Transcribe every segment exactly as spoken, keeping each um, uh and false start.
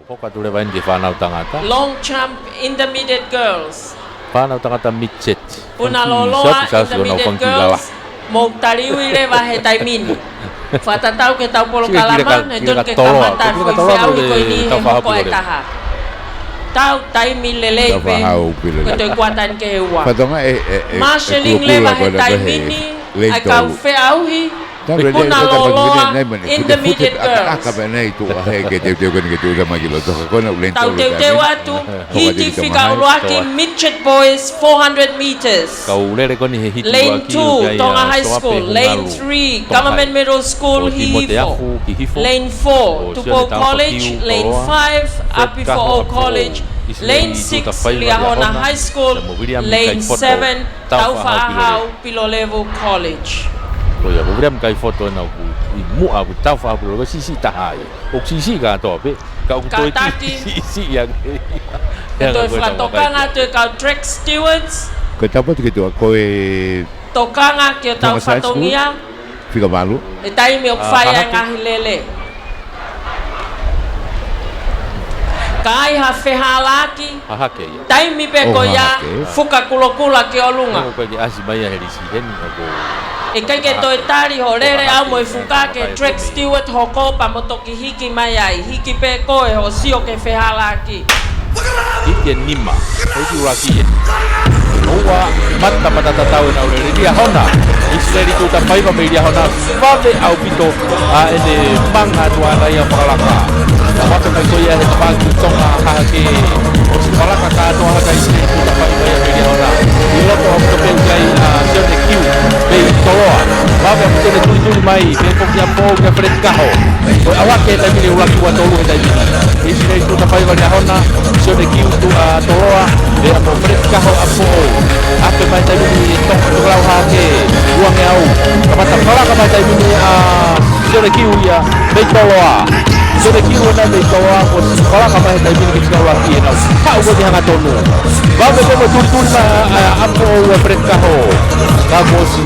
Hoko atu leva eni ki he fānau tangata. Long jump, intermediate girls. Fānau tangata midget. Puna loloa, intermediate girls. Mou taliui leva he taimi ni. Fakatatau ki heʻetau polokalama, he tonu ke kamata e foʻi feʻauhi ko eni he hoko e taha. Tau taimi lelei pē, ko e toe kuata eni ki he ua. Marshalling leva he taimi ni, ʻa e kau feʻauhi, puna loloa, intermediate girls. Tau teuteu atu, hiti fika ʻuluaki, midget boys, four hundred meters. Lane two, Tonga High School. Lane three, Government Middle School, Hihifo. Lane four, Tupou College. Lane five, ʻApifoʻou College. Lane six, Liahona High School. Lane seven, Taufaʻahau Pilolevu College. Ko ia, ko Viliami Kaifoto ena ʻoku ʻi muʻa ʻoku Taufaʻahau Pilolevu, siʻisiʻi taha ia. ʻOku siʻisiʻi kātoa pē, ka ʻoku toe siʻisiʻi ange. Kātaki. Ke toe fakatokanga atu e kau track stewards. Ko e tau patu ke tua, ko e tokanga ki hotau fatongia. Fika valu. He taimi ʻoku fai ai e ngaahi lele. Ka ai ha fehālaaki. Taimi pē ko ia, fuka kulokula ki ʻolunga. ʻIkai ke toe tali hoʻo lele ʻau mo e fuka ki he track steward hoko pea mo toki hiki mai ai. Hiki pē koe hoʻo sio ki he fehālaaki. Hiki e nima. Hiki ʻuluaki e. ʻOua, mata mata tatau ʻenau lele. Liahona. ʻIsileli Tuʻutafaiva mei Liahona. Vave ʻaupito ʻa ʻene manga atu ʻana ia fakalaka. Ka mata mai ko ia he tafaʻaki Tonga hahake. ʻOsi fakalaka kātoa hake ʻIsileli Tuʻutafaiva ia mei Liahona. ʻI loto ʻaupito pē ʻoku ʻi ai ʻa Sione Kiu mei Toloa. Vave ʻaupito ʻene tulituli mai, pea foki ʻa Pō kia Feleti Kaho. Ko e ʻauhake he taimi ni ʻuluaki ua tolu he taimi ni. ʻIsileli Tuʻutafaiva Liahona, Sione Kiu Tuʻa Toloa, pea mo Feleti Kaho ʻApifoʻou. Afe mai taimi ni Tonga Tokelau hahake, uangeau. Kamata fakalaka mai taimi ni ʻa Sione Kiu ia mei Toloa. Sione Kiu ena mei Toloa, ʻosi fakalaka mai he taimi ni ki he fika ʻuluaki ʻenau haʻu ko eni hangatonu. Vave pē mo tulituli mai ʻa, ʻa, ʻApifoʻou ʻa Feleti Kaho. Ka kuo ʻosi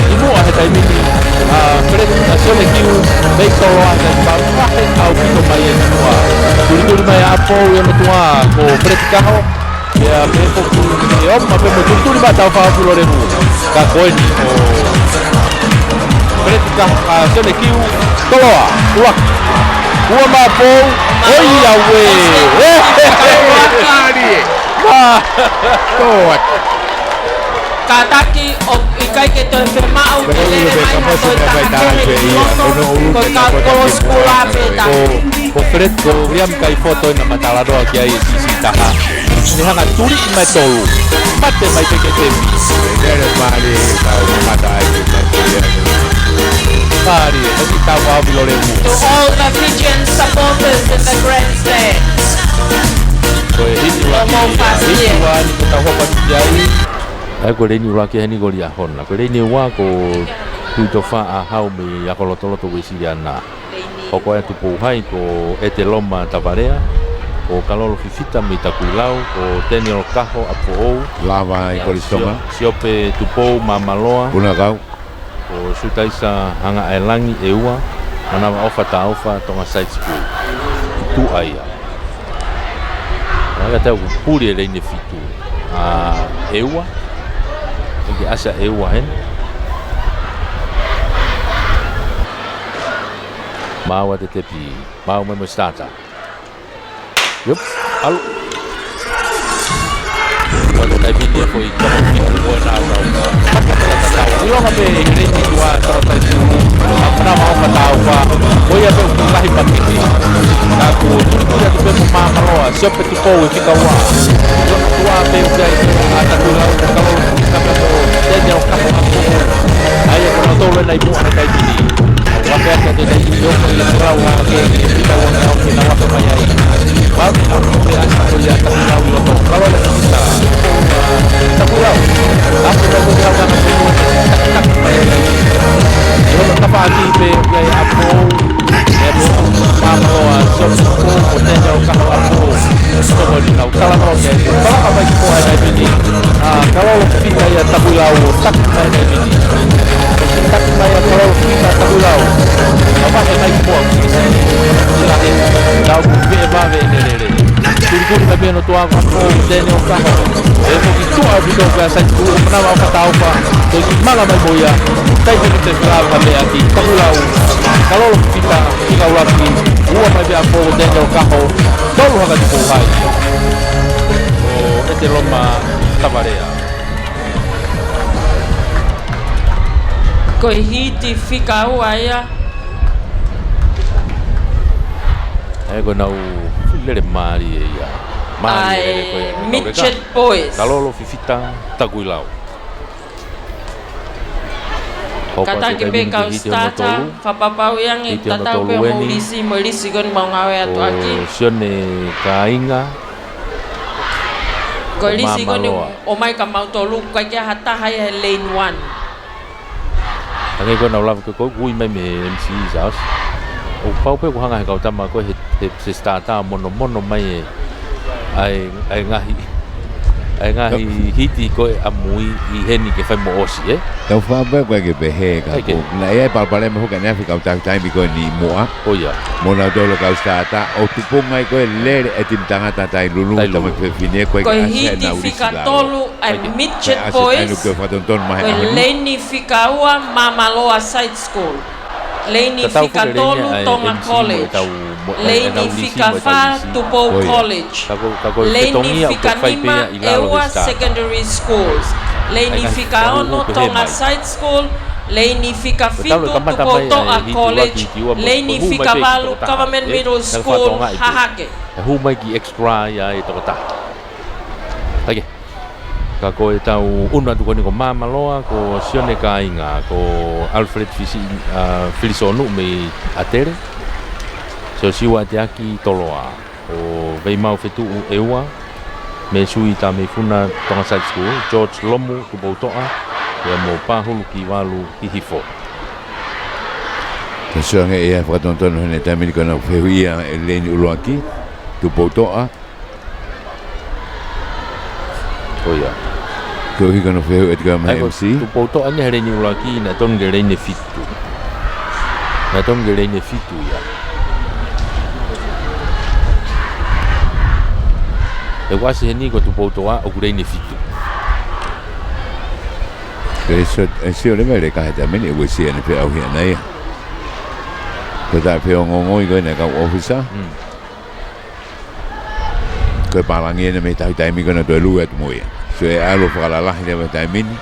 ʻi muʻa he taimi ni, ʻa, Feleti, ʻa, Sione Kiu mei Toloa, ka ʻi pā pahe ʻaupito mai e mua. Tulituli mai ʻa ʻApifoʻou ia mo tuʻa ko Feleti Kaho. Ia, pea foki, ʻe ʻomai pē mo tulituli mai Taufaʻahau Pilolevu. Ka ko eni ʻo Feleti Kaho, ʻa, Sione Kiu, Toloa, ʻuluaki. Ua mā pou, ʻoi auē. ʻE, ʻe, ʻe, ʻe, ʻe, ʻe, ʻe, ʻe, ʻe, ʻe, ʻe, Kātaki ʻoku ʻikai ke toe fiemaʻu ke lele mai ha toe taha kehe ki loto, ko e kau kolo sikuula pē taha. Ko, ko Feleti, ko Viliami Kaifoto ena naʻá ma talanoa ki ai, siʻisiʻi taha. Ne hanga tuli mai tolu. Mate mai pē ke temi. Lele mai, kau mata ai, ke mate ai. Mālie, ʻoku tau au Pilolevu. To all the Fijian supporters in the grandstand. Ko e hiki ua ki, hiki ua ni ko tau hoko atu ki ai. ʻA ia ko e leini ʻuluaki heni ko Liahona. Ko e leini ua ko Tuʻitofa ʻAhau mei Akolotoloto Uēsiliana. Hoko atu Tupou Hai ko ʻEteloma Tavalea. Ko Kalolo Fifita mei Takuilau. Ko Teniolo Kaho ʻApifoʻou. Lava ʻi Kolisi Tonga. Sio-, Siope Tupou Māmaloa. Puna kau. Ko Sutaisa Hangaʻaelangi ʻEua, Manavaʻofa Taufa, Tonga Side School. Tuʻa ia. ʻA ia ka tau puli e leini fitu. ʻA, ʻEua. ʻIkai ke ʻasi ʻa ʻEua heni. Maʻu ʻa e tepi. Maʻu mai mo e starter. Yup, ʻalu. Ua te taimi ni e foʻi kama ki ua na ua. ʻIlonga pē he leini ua tau taimi ni. ʻA Manavaʻofa Taufa. Ko ia pē ʻoku lahi pātiki. Ka kuo tuku ia ki pē mo Māmaloa. Siope Tupou e fika ua. Ua pē ʻoku ʻi ai ʻa Takuilau, Kalolo, Fifita mo Teniolo Kaho ʻApifoʻou. ʻA ia ko nautolu ena ʻi muʻa he taimi ni. Ua pē ʻa e taimi ni ʻoku ʻi ai ʻa Takuilau hahake, fika ua na ʻoku na ua pē mai ai. Ua pē ʻa e taimi ni ʻoku ʻi ai ʻa Takuilau ʻi loto. Kalolo Fifita. Takuilau. ʻA e Takuilau ʻoku ʻi ai ʻa Takuilau. ʻI hono tafaʻaki pē ʻoku ʻi ai ʻa Pou. ʻE Pou, Māmaloa, Siope Tupou, ko Teniolo Kaho ʻApifoʻou. Toko ni nau talanoa ki ai. Palaka mai ki Pou he taimi ni. ʻA, Kalolo Fifita ia Takuilau ʻo taki mai he taimi ni. Taki mai ʻa Kalolo Fifita Takuilau. Mavahe mai ki muʻa ki he sini. Sila he. Tau ku pē vave ʻene lele. Tulikuli mai pē ʻa Notuava ko Daniel Kaho. ʻE foki tuʻa ʻaupito pē ʻa Saitu. Manava ʻo Fataufa. Ko e kiʻi mala mai mo ia. Kai pē te fila ka mea ki Takuilau. Kalolo Fifita. Ki Kaulaki. Ua mai pē ʻa ko Daniel Kaho. Tolu haka Tupu Hai. ʻO ʻEteloma Tavalea. Ko e hiti fika ua ia. ʻE ko ʻenau lele mālie ia. Mālie ʻa e lele ko ia. Midget Boys. Kalolo Fifita Takuilau. Kātaki pē kau starter, fakapapauʻi ange tatau pē ʻemau lisi, mo e lisi ko eni ʻemau ngāue atu ʻaki. Sione Kāinga. Ko e lisi ko eni ʻomai kia mautolu, ʻikai ke ʻi ai ha taha ia he lane one. Hangē ko ʻenau lava ke ui mai mei he M C Saus. ʻOku pau pē ʻoku hanga he kau tama ko ē he, he, he starter monomono mai ʻa e, ʻa e, ʻa e ngaahi, ʻa e ngaahi hiti ko ē ʻamui ʻi heni ke fai mo ʻosi, ē? Tau fakaʻamu pē ʻoku ʻikai ke pehē ka ko ē. Naʻe ʻi ai e palopalema hoka naʻe ʻi ai e kau tau taimi ko eni muʻa. ʻO ia. Mo nautolu kau starter, ʻo tupunga ai ko ē lele e timi tangata Tailulu, tama fefine ko ē. Ko e hiti fika tolu ʻa e Midget Boys, ko e lane fika ua Māmaloa Side School. Lane fika tolu Tonga College. Lane fika fā Tupou College. Lane fika nima ʻEua Secondary Schools. Lane fika ono Tonga Side School. Lane fika fitu Tupoutoʻa College. Lane fika valu Government Middle School, Hahake. ʻE hū mai ki extra ia e tokotaha. Ka ko e tau ʻunu atu ko eni ko Māmaloa, ko Sione Kāinga, ko Alfred Fisi-, ʻa, Filisonu mei ʻAtele, Siosiua Teaki Toloa, ko Veimau Fetuʻu ʻEua, Mesui Tameifuna Tonga Side School, George Lomu Tupoutoʻa, pea mo Pahulu Kivalu Hihifo. Ko Sione ia fakatonutonu he taimi ni ko ʻenau fehuʻia e lane ʻuluaki, Tupoutoʻa. ʻO ia. Ko e hiko no feu e tika mai M C. Tupoutoʻa ʻeni he lane ʻuluaki naʻe tonu ke lane fitu. Naʻe tonu ke lane fitu ia. ʻE ʻasi heni ko Tupoutoʻa ʻoku lane fitu. Ko e sio, ʻe sio leva le ka he taimi ni ʻe ʻasi ʻene feʻauhi ʻana ia. Ko e taʻefeongoongoi ko ē ʻa e kau ʻōfisa. Ko e pālangi ʻena mei he taimi ko ena toe lue atu mo ia. So ʻe ʻalu fakalalahi leva he taimi ni.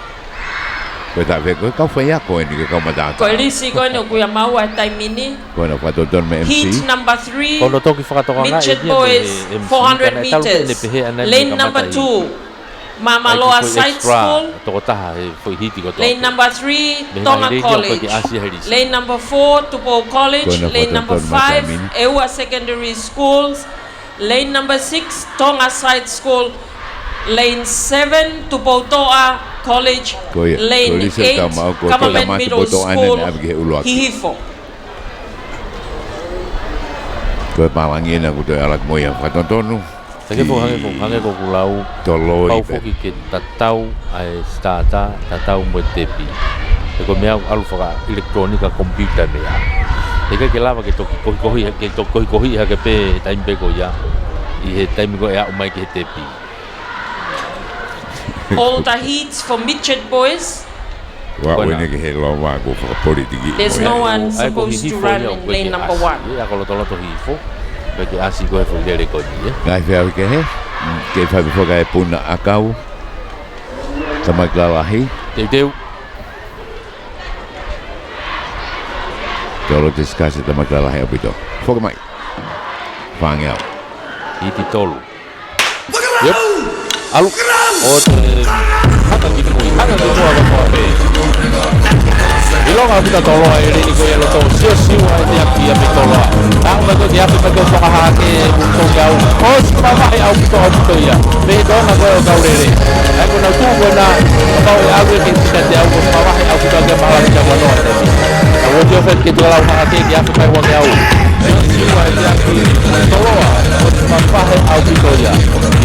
Ko e taʻefe-, ko e kau faiako ʻeni, ko e kau matātā. Ko e lisi ko eni ʻoku ʻi ai maua he taimi ni. Ko ena fakatonutonu mei M C. Heat number three, Midget Boys, four hundred meters. Lane number two, Māmaloa Side School. Lane number three, Tonga College. Lane number four, Tupou College. Lane number five, ʻEua Secondary Schools. Lane number six, Tonga Side School. Lane seven, Tupoutoʻa College. Lane eight, Government Middle School, Hihifo. Ko e pālangi ʻena ʻoku toe ʻalu atu mo ia fakatonutonu. Hangē ko, hangē ko, hangē ko ʻeku lau. Toloi pē. Pau foki ke tatau ʻa e starter, tatau mo e tepi. He ko e meʻa ʻoku ʻalu fakaʻilekitulōnika, computer meʻa. He ʻikai ke lava ke toki kohikohi, ke toki kohikohi hake pē taimi pē ko ia. ʻI he taimi ko ē ʻe aʻu mai ki he tepi. All the heats for Midget Boys. Ua uene ke he loma ko fakapolitiki. There's no one supposed to run in lane number one. Ia ko lotoloto Hihifo. Pea ke ʻasi ko e foʻi lele ko eni, ē. Ngaahi feʻauhi kehe. Ke fai pē foki e puna ʻakau. Tamaiki lalahi. Teuteu. Tolo te sikasi tamaiki lalahi ʻaupito. Foki mai. Fāngeau. Hiti tolu. Yep. ʻAlu. ʻO te haka ki mui, haka ki mua ka mua pē. ʻIlonga ʻaupito Toloa e lele ko ia ʻi loto, Siosiua Teaki ia mei Toloa. Naʻa mai ko e afe mai ko e fakahake, ʻoku tau kau. ʻOsi mavahe ʻaupito ʻaupito ia. Mei he toenga ko ē ʻo e kau lele. ʻA ia ko ʻenau tuʻu ko ena, kapau ʻe ʻalu ʻe he kiʻi teau, ʻosi mavahe ʻaupito ke mahala ki he ua noa te. Ka ʻoku ʻi ai e fefine ke tuʻu lau hake ki he afe mai ua ngeau. Siosiua Teaki Toloa, ʻosi mavahe ʻaupito ia.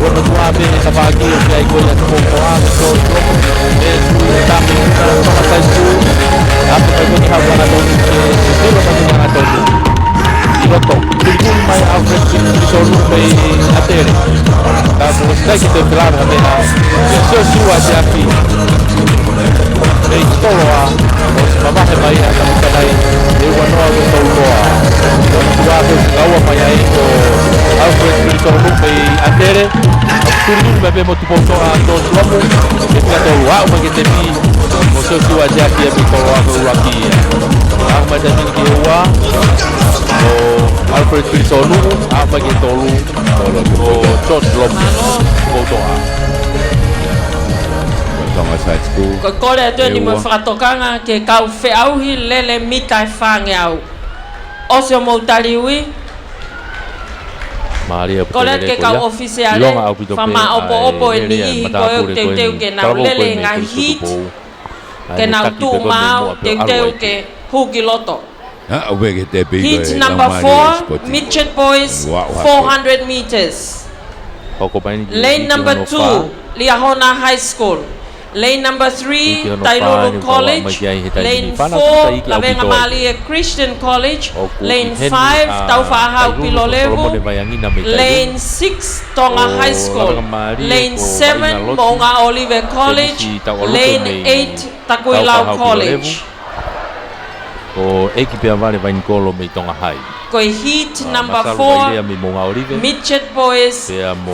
Ko e tuʻa pē he tafaʻaki ʻoku ʻi ai ko ia Tupoutoʻa, Tupoutoʻa, ʻe tuʻu e tami, Tonga Side School, afe ʻAtele. Ka kuo ʻosi ʻikai ke toe felāveʻi ha meʻa. ʻIo, Siosiua Siaki. Mei Koloa, ʻosi mavahe mai ʻa Tamakanai, ʻe ua noa ko Touloa. Ko e tuʻa ko e kaua mai ai ko Alfred Krisonuʻu mei ʻAtele. Tuli mai pē mo Tupoutoʻa George Lomu, ke fika tolu, aʻu mai ki he tepi, mo Siosiua Siaki ia mei Koloa ko e ʻuluaki ia. Aʻu mai taimi ni ki he ua, ko Alfred Krisonuʻu, aʻu mai ki he tolu, ko George Lomu, Tupoutoʻa. Tonga Side School. Ko e kole atu eni mo e fakatokanga ki he kau feʻauhi lele mita ʻe fāngeau. ʻOsi hoʻomou tali ui. Mālie ʻaupito e lele ko ia. Kole atu ki he kau ʻofisiale. ʻIlonga ʻaupito pē ʻa e lele ʻa e matapule ko eni. Fakamaʻopoʻopo e niʻihi ko ē ʻoku teuteu ke nau lele he ngaahi heat. Ke nau tuʻu maʻu, teuteu ke hū ki loto. Heat number four, midget boys, four hundred meters. Lane number two, Liahona High School. Lane number three, Tailulu College. Lane four, Lavengamālie Christian College. Lane five, Taufaʻāhau Pilolevu. Lane six, Tonga High School. Lane seven, Moʻunga ʻŌlive College. Lane eight, Takuilau College. Ko ʻEiki Peavale Vainikolo mei Tonga High. Ko e heat number four, midget boys,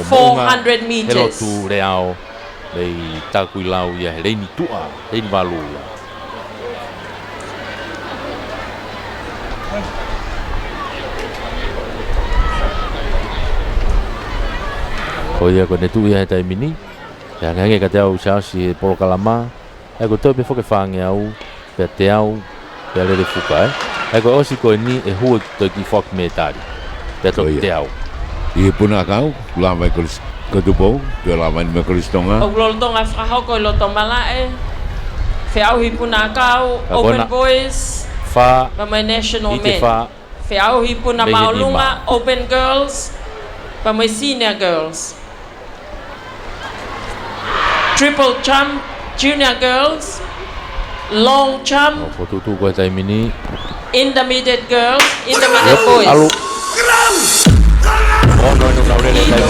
four hundred meters. Pea mo Moʻunga Helotu Leao mei Takuilau ia he lane tuʻa, lane valu ia. Ko ia ko ʻene tuʻu ia he taimi ni. Pea hangehangē kiate au Siaosi he polokalama, ʻa ia ko e toe pē foki e fāngeau, pea teau, pea lele fuka, ē. ʻA ia ko e ʻosi ko eni ʻe hū e toe kiʻi foaki mētali. Pea toki teau. ʻI he puna ʻakau, lava mai Kolisi, ko Tupou, toe lava mai Kolisi Tonga. ʻOku lolotonga fakahoko ʻi loto malaʻe, feʻauhi puna ʻakau, Open Boys, pea mo e National Men. Feʻauhi puna māʻolunga, Open Girls, pea mo e Senior Girls. Triple jump, junior girls, long jump, intermediate girls, intermediate boys.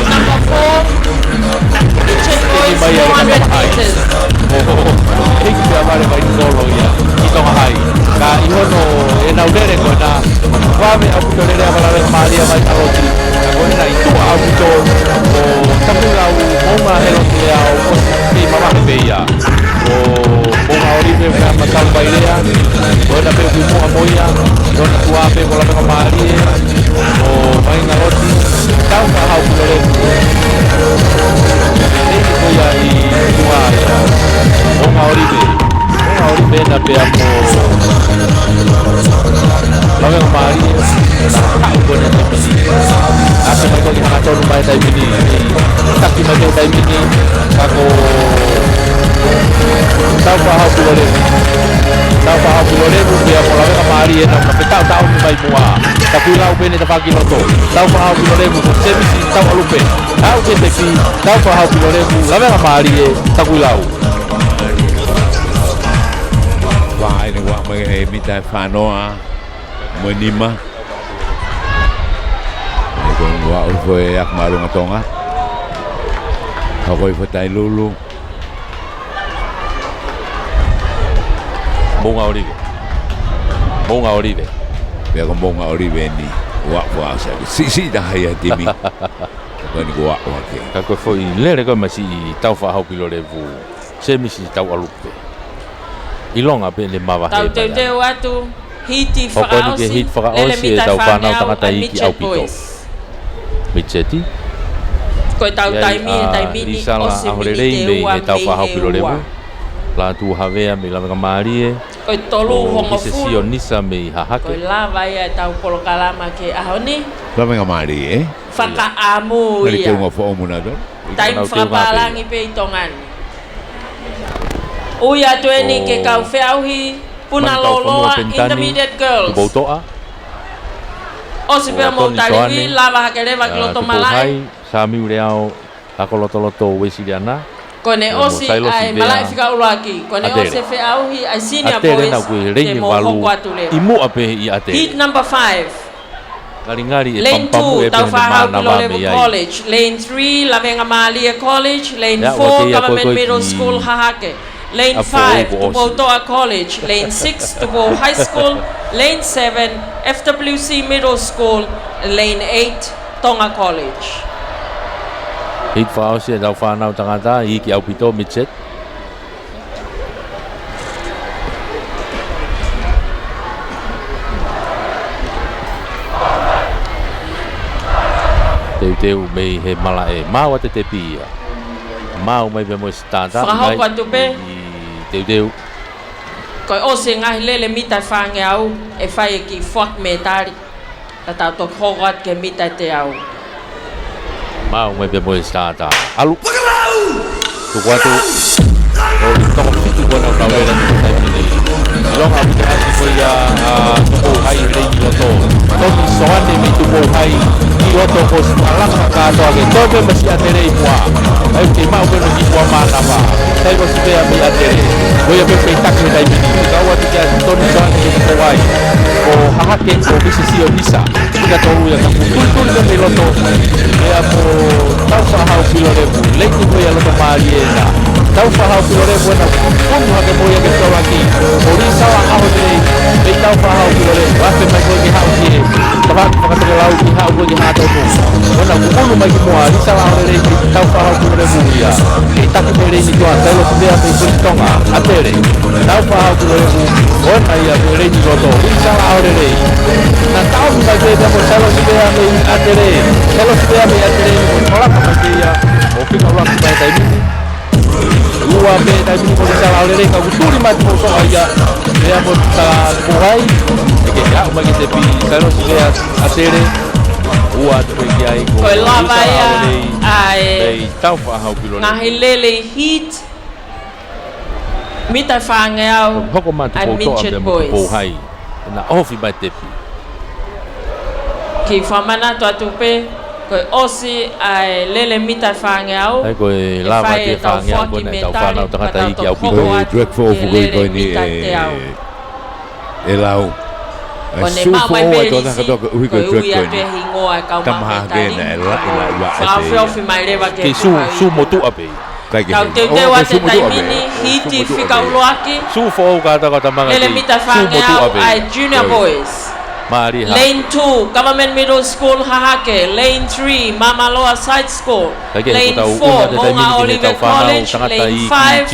Number four, midget boys, four hundred meters. ʻEiki Peavale Vainikolo ia ʻi Tonga High. Ka ʻi hono ʻenau lele ko ena, vave ʻaupito e lele ʻa Lavengamālie Vainaloti. Ka ko ena ʻi tuʻa ʻaupito ʻo Takuilau, Moʻunga Helotu Leao, ʻosi kei mavahe pē ia. Ko Moʻunga ʻŌlive pea mo Taufaʻāhau Pilolevu. Ko ena pē ʻoku ʻi muʻa mo ia. Ko ena tuʻa pē ko Lavengamālie. Ko Vainaloti. Taufaʻāhau Pilolevu. Ko ia ʻi tuʻa ia. Moʻunga ʻŌlive. Moʻunga ʻŌlive ena pea mo Lavengamālie. Ka ko ena taimi ni. ʻAsi mai ko eni hangatonu mai taimi ni. Taki mai ko e taimi ni. Ka ko Taufaʻāhau Pilolevu. Taufaʻāhau Pilolevu, pea mo Lavengamālie ena, ka pē tau tau mai muʻa. Takuilau pē ʻene tafaʻaki loto. Taufaʻāhau Pilolevu, ko Semisi Tauʻalupe. Aʻu ki he tepi, Taufaʻāhau Pilolevu, Lavengamālie, Takuilau. Vaʻe ni ua mai e mita ʻe fānoa mo e nima. ʻE ko ua ʻo foʻi ʻaku māʻolunga Tonga. Hoko ʻi foʻi Tailulu. Moʻunga ʻŌlive. Moʻunga ʻŌlive. Pea ko Moʻunga ʻŌlive ni. Ua ua sa. Siʻisiʻi taha ia timi. Ko eni ko ua ua ke. Ka ko e foʻi lele ko e masiʻi Taufaʻāhau Pilolevu. Semisi Tauʻalupe. ʻIlonga pē ʻene mavahe. Tau teuteu atu, hiti fakaʻosi, hoko eni ki he hiti fakaʻosi e tau fānau tangataʻeiki ʻaupito. Midget. Ko e tau taimi, taimi ni ʻosi miniti ʻe ua mei he ua. Lātū Havea mei Lavengamālie. Ko e tolu hongofulu. Ko Sesio Nisa mei Hahake. Ko e lava ia e tau polokalama ki he ʻaho ni. Lavengamālie, ē? Fakaʻamu ia. Taimi fakapālangi pē ʻi Tonga ni. Ui atu eni ki he kau feʻauhi puna lōloa, intermediate girls. Tupoutoʻa. ʻOsi pē hoʻomou tali ui, lava hake leva ki loto malaʻe. Samiu Leao, Ako Lotoloto Uesiliana. Ko ʻene ʻosi ʻa e malaʻe fika ʻuluaki. Ko ʻene ʻosi e feʻauhi ʻa e senior boys, ke mou hoko atu leva. ʻI muʻa pē ʻi ʻAtele. Heat number five. Ngalingali e Lane pamupamu two, ʻe pehē ne Taufaʻāhau mānava Pilolevu mei ai. College. Lane three, Lavengamālie College. Lane four, Government Middle School, Hahake. Lane five, Tupoutoʻa College. Lane six, Tupou High School. Lane seven, F W C Middle School. Lane eight, Tonga College. Hit fakaʻosi ʻetau fānau tangata, iiki ʻaupito, midget. Teuteu mei he malaʻe, maʻu ʻa e tepi ia. Maʻu mai pē mo e sitātā. Fakahoko atu pē. Teuteu. Ko e ʻosi e ngaahi lele mita ʻe fāngeau, ʻe fai e kiʻi foaki mētali. Ka tau toki hoko atu ki he mita ʻe teau. Maʻu mai pē mo e sitātā. ʻAlu. Tuku atu. ʻO toko fitu ko ena ʻoku nau lele ʻi he taimi ni. ʻIlonga ʻoku ʻasi ko ia ʻa Tupou High he leini loto. Tony Soane mei Tupou High. ʻI loto ko Simalaka kātoa ke toe pē mei Siatele ʻi muʻa. ʻAi ke maʻu pē ʻene kiʻi pua mānava. Sai ko Sipea mei ʻAtele. Ko ia pē feitaki he taimi ni. Kau atu kia Tony Soane mei Tupou High. Ko Hahake ko Misi Sio Nisa. Fika tolu ia ka kuo tulituli pē mei loto. Pea mo Taufaʻāhau Pilolevu. Leini ko ia loto mālie ena. Taufaʻāhau Pilolevu ena. Kunu hake mo ia ke tolaki. Ko Lisala ʻAholelei. Mei Taufaʻāhau Pilolevu. Afe mai ko ia ke haʻu ki he tafaʻaki fakatokelau ke haʻu ko ia ke hā tonu. Ko ena kuo unu mai ki muʻa. Lisala ʻAholelei mei Taufaʻāhau Pilolevu ia. Ke taki mei leini ua. Tailo Sipea mei Soni Tonga. ʻAtele. Taufaʻāhau Pilolevu, ʻo ena ia ko e leini loto. Lisala ʻAholelei. Naʻa tau mai pē mo Sailosi Pea mei ʻAtele. Sailosi Pea mei ʻAtele, ko e palaka mai pē ia. ʻO fika ʻuluaki mai taimi ni. Ua pē taimi ni ko Lisala ʻAholelei, ka kuo tuli mai Tupoutoʻa ia. Pea mo Tupou High. ʻE ke haʻu mai ki he tepi, Sailosi Pea ʻAtele. Ua atu pē ki ai ko Lisala ʻAholelei. Ko e lava ia ʻa e mei Taufaʻāhau Pilolevu. Ngaahi lele hit. Mita ʻe fāngeau. Hoko mai Tupoutoʻa pea mo Tupou High. Naʻa ofi mai tepi. Kiʻi fakamanatu atu pē, ko e ʻosi ʻa e lele mita ʻe fāngeau. ʻAi ko e lava ʻetau fāngeau ko ena ʻetau fānau tangata iiki ʻaupito. Ko e drag foʻou ko eni ʻe lau. Ko e sū foʻou ʻa e tōnaka toka uhi ko e drag ko eni. Tama hake ena ʻe laʻi laʻi ua ʻe te. Ke sū, sū motuʻa pē. Tau teuteu atu he taimi ni, hiti fika ʻuluaki. Sū foʻou kātoa ka tamanga lele mita ʻe fāngeau ʻa e Junior Boys. Lane two, Government Middle School, Hahake. Lane three, Māmāloa Side School. Lane four, Moʻunga ʻOlive College. Lane five,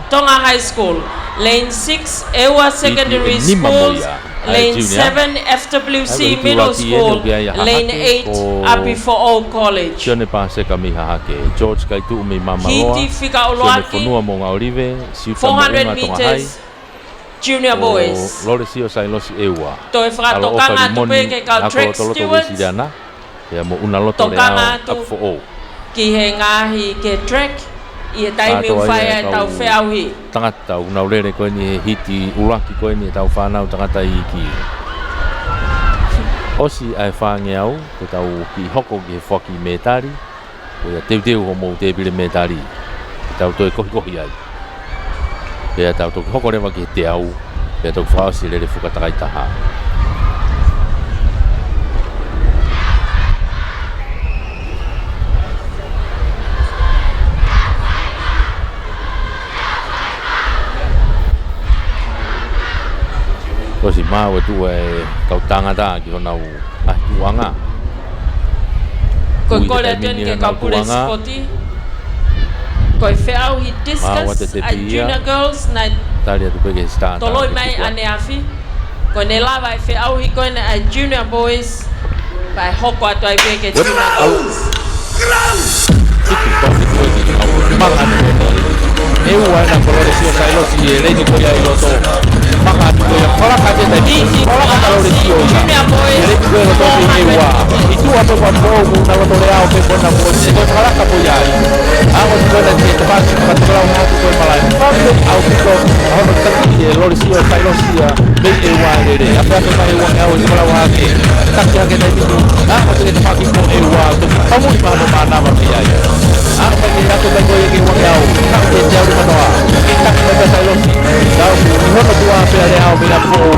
Tonga High School. Lane six, ʻEua Secondary School. Lane seven, F W C Middle School. Lane eight, ʻApifoʻou College. Sione Paseka mei Hahake, George Kaituʻu mei Māmāloa, hiti fika ʻuluaki, Sione Fonua Moʻunga ʻOlive, Siuta Moʻunga Tonga High, Junior Boys. Lolesio Sailosi ʻEua. Toe fakatokanga atu pē ki he kau track stewards. Pea mo ʻUnaloto Leao ʻApifoʻou. Ki he ngaahi, ki he track, ʻi he taimi ʻoku fai ai ʻetau feʻauhi. Tangata ʻoku nau lele ko eni he hiti ʻuluaki ko eni ʻetau fānau tangata iiki. ʻOsi ʻa e fāngeau, ko ʻetau kiʻi hoko ki he foaki mētali, ko ia teuteu homou tēpile mētali. Tau toe kohikohi ai. Pea tau toki hoko leva ki he teau, pea toki fakaʻosi e lele fuka takai taha. Kuo ʻosi maʻu e tuʻu e kau tangata ki honau ngaahi tuʻuʻanga. Ko e kole atu eni ki he kau pule sipoti. Ko e feʻauhi discus ʻa e junior girls naʻe toloi mai ʻaneafi. Ko ʻene lava e feʻauhi ko ena ʻa e junior boys, pea hoko atu ai pē ki he junior girls. Hiki, tau hiki ʻEua ena ko Lolesio Sailosi ʻi he leini ko ia ʻi loto. Maka atu ko ia, palaka atu e taimi. Palaka atu Lolesio ia. ʻI he leini ko ia ʻi loto ʻEua. ʻI tuʻa pē ʻa Pou, Naloto Leao pē ko ena ko e palaka ko ia ai. ʻA ko eni ko ena ki he tafaʻaki, ka tokelau atu ko e malaʻe. Pau pē ʻaupito, ʻa hono taki ʻe Lolesio Sailosi ia. Mei ʻEua lele. ʻApiʻapi mai ʻEua ke au e tokelau hake. Taki hake taimi ni. ʻA ko e tafaʻaki ko ʻEua. Toki pamu ʻi mahalo mānava mei ai. ʻA, mai ke ake mai ko ia ke ua ke au. Ka ke te au manoa. Ke taki mai ka Sailosi. Tau ku ʻi hono tuʻa pē ʻa Leao mei ʻApifoʻou.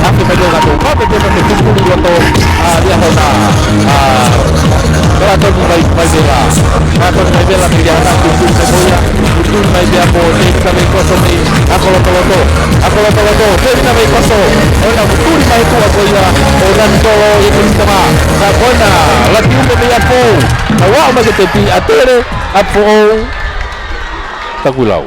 Afe mai leva ko Pape Tena ke tuku loto, ʻa, Liahona, ʻa, Kalatoni mai, mai Vela. Kalatoni mai Vela, mei Liahona, tuku mai ko ia, tuku mai pea mo Tevita Veikoso mei Akolotoloto. Akolotoloto, Tevita Veikoso. ʻOna tuku mai tuʻa ko ia ʻo Nanitolo ʻi Kulisitama. Ka ko ena, lati ume mei ʻApou. Ka ua o mai ke tepi, ʻa Tele, ʻApou, Takuilau.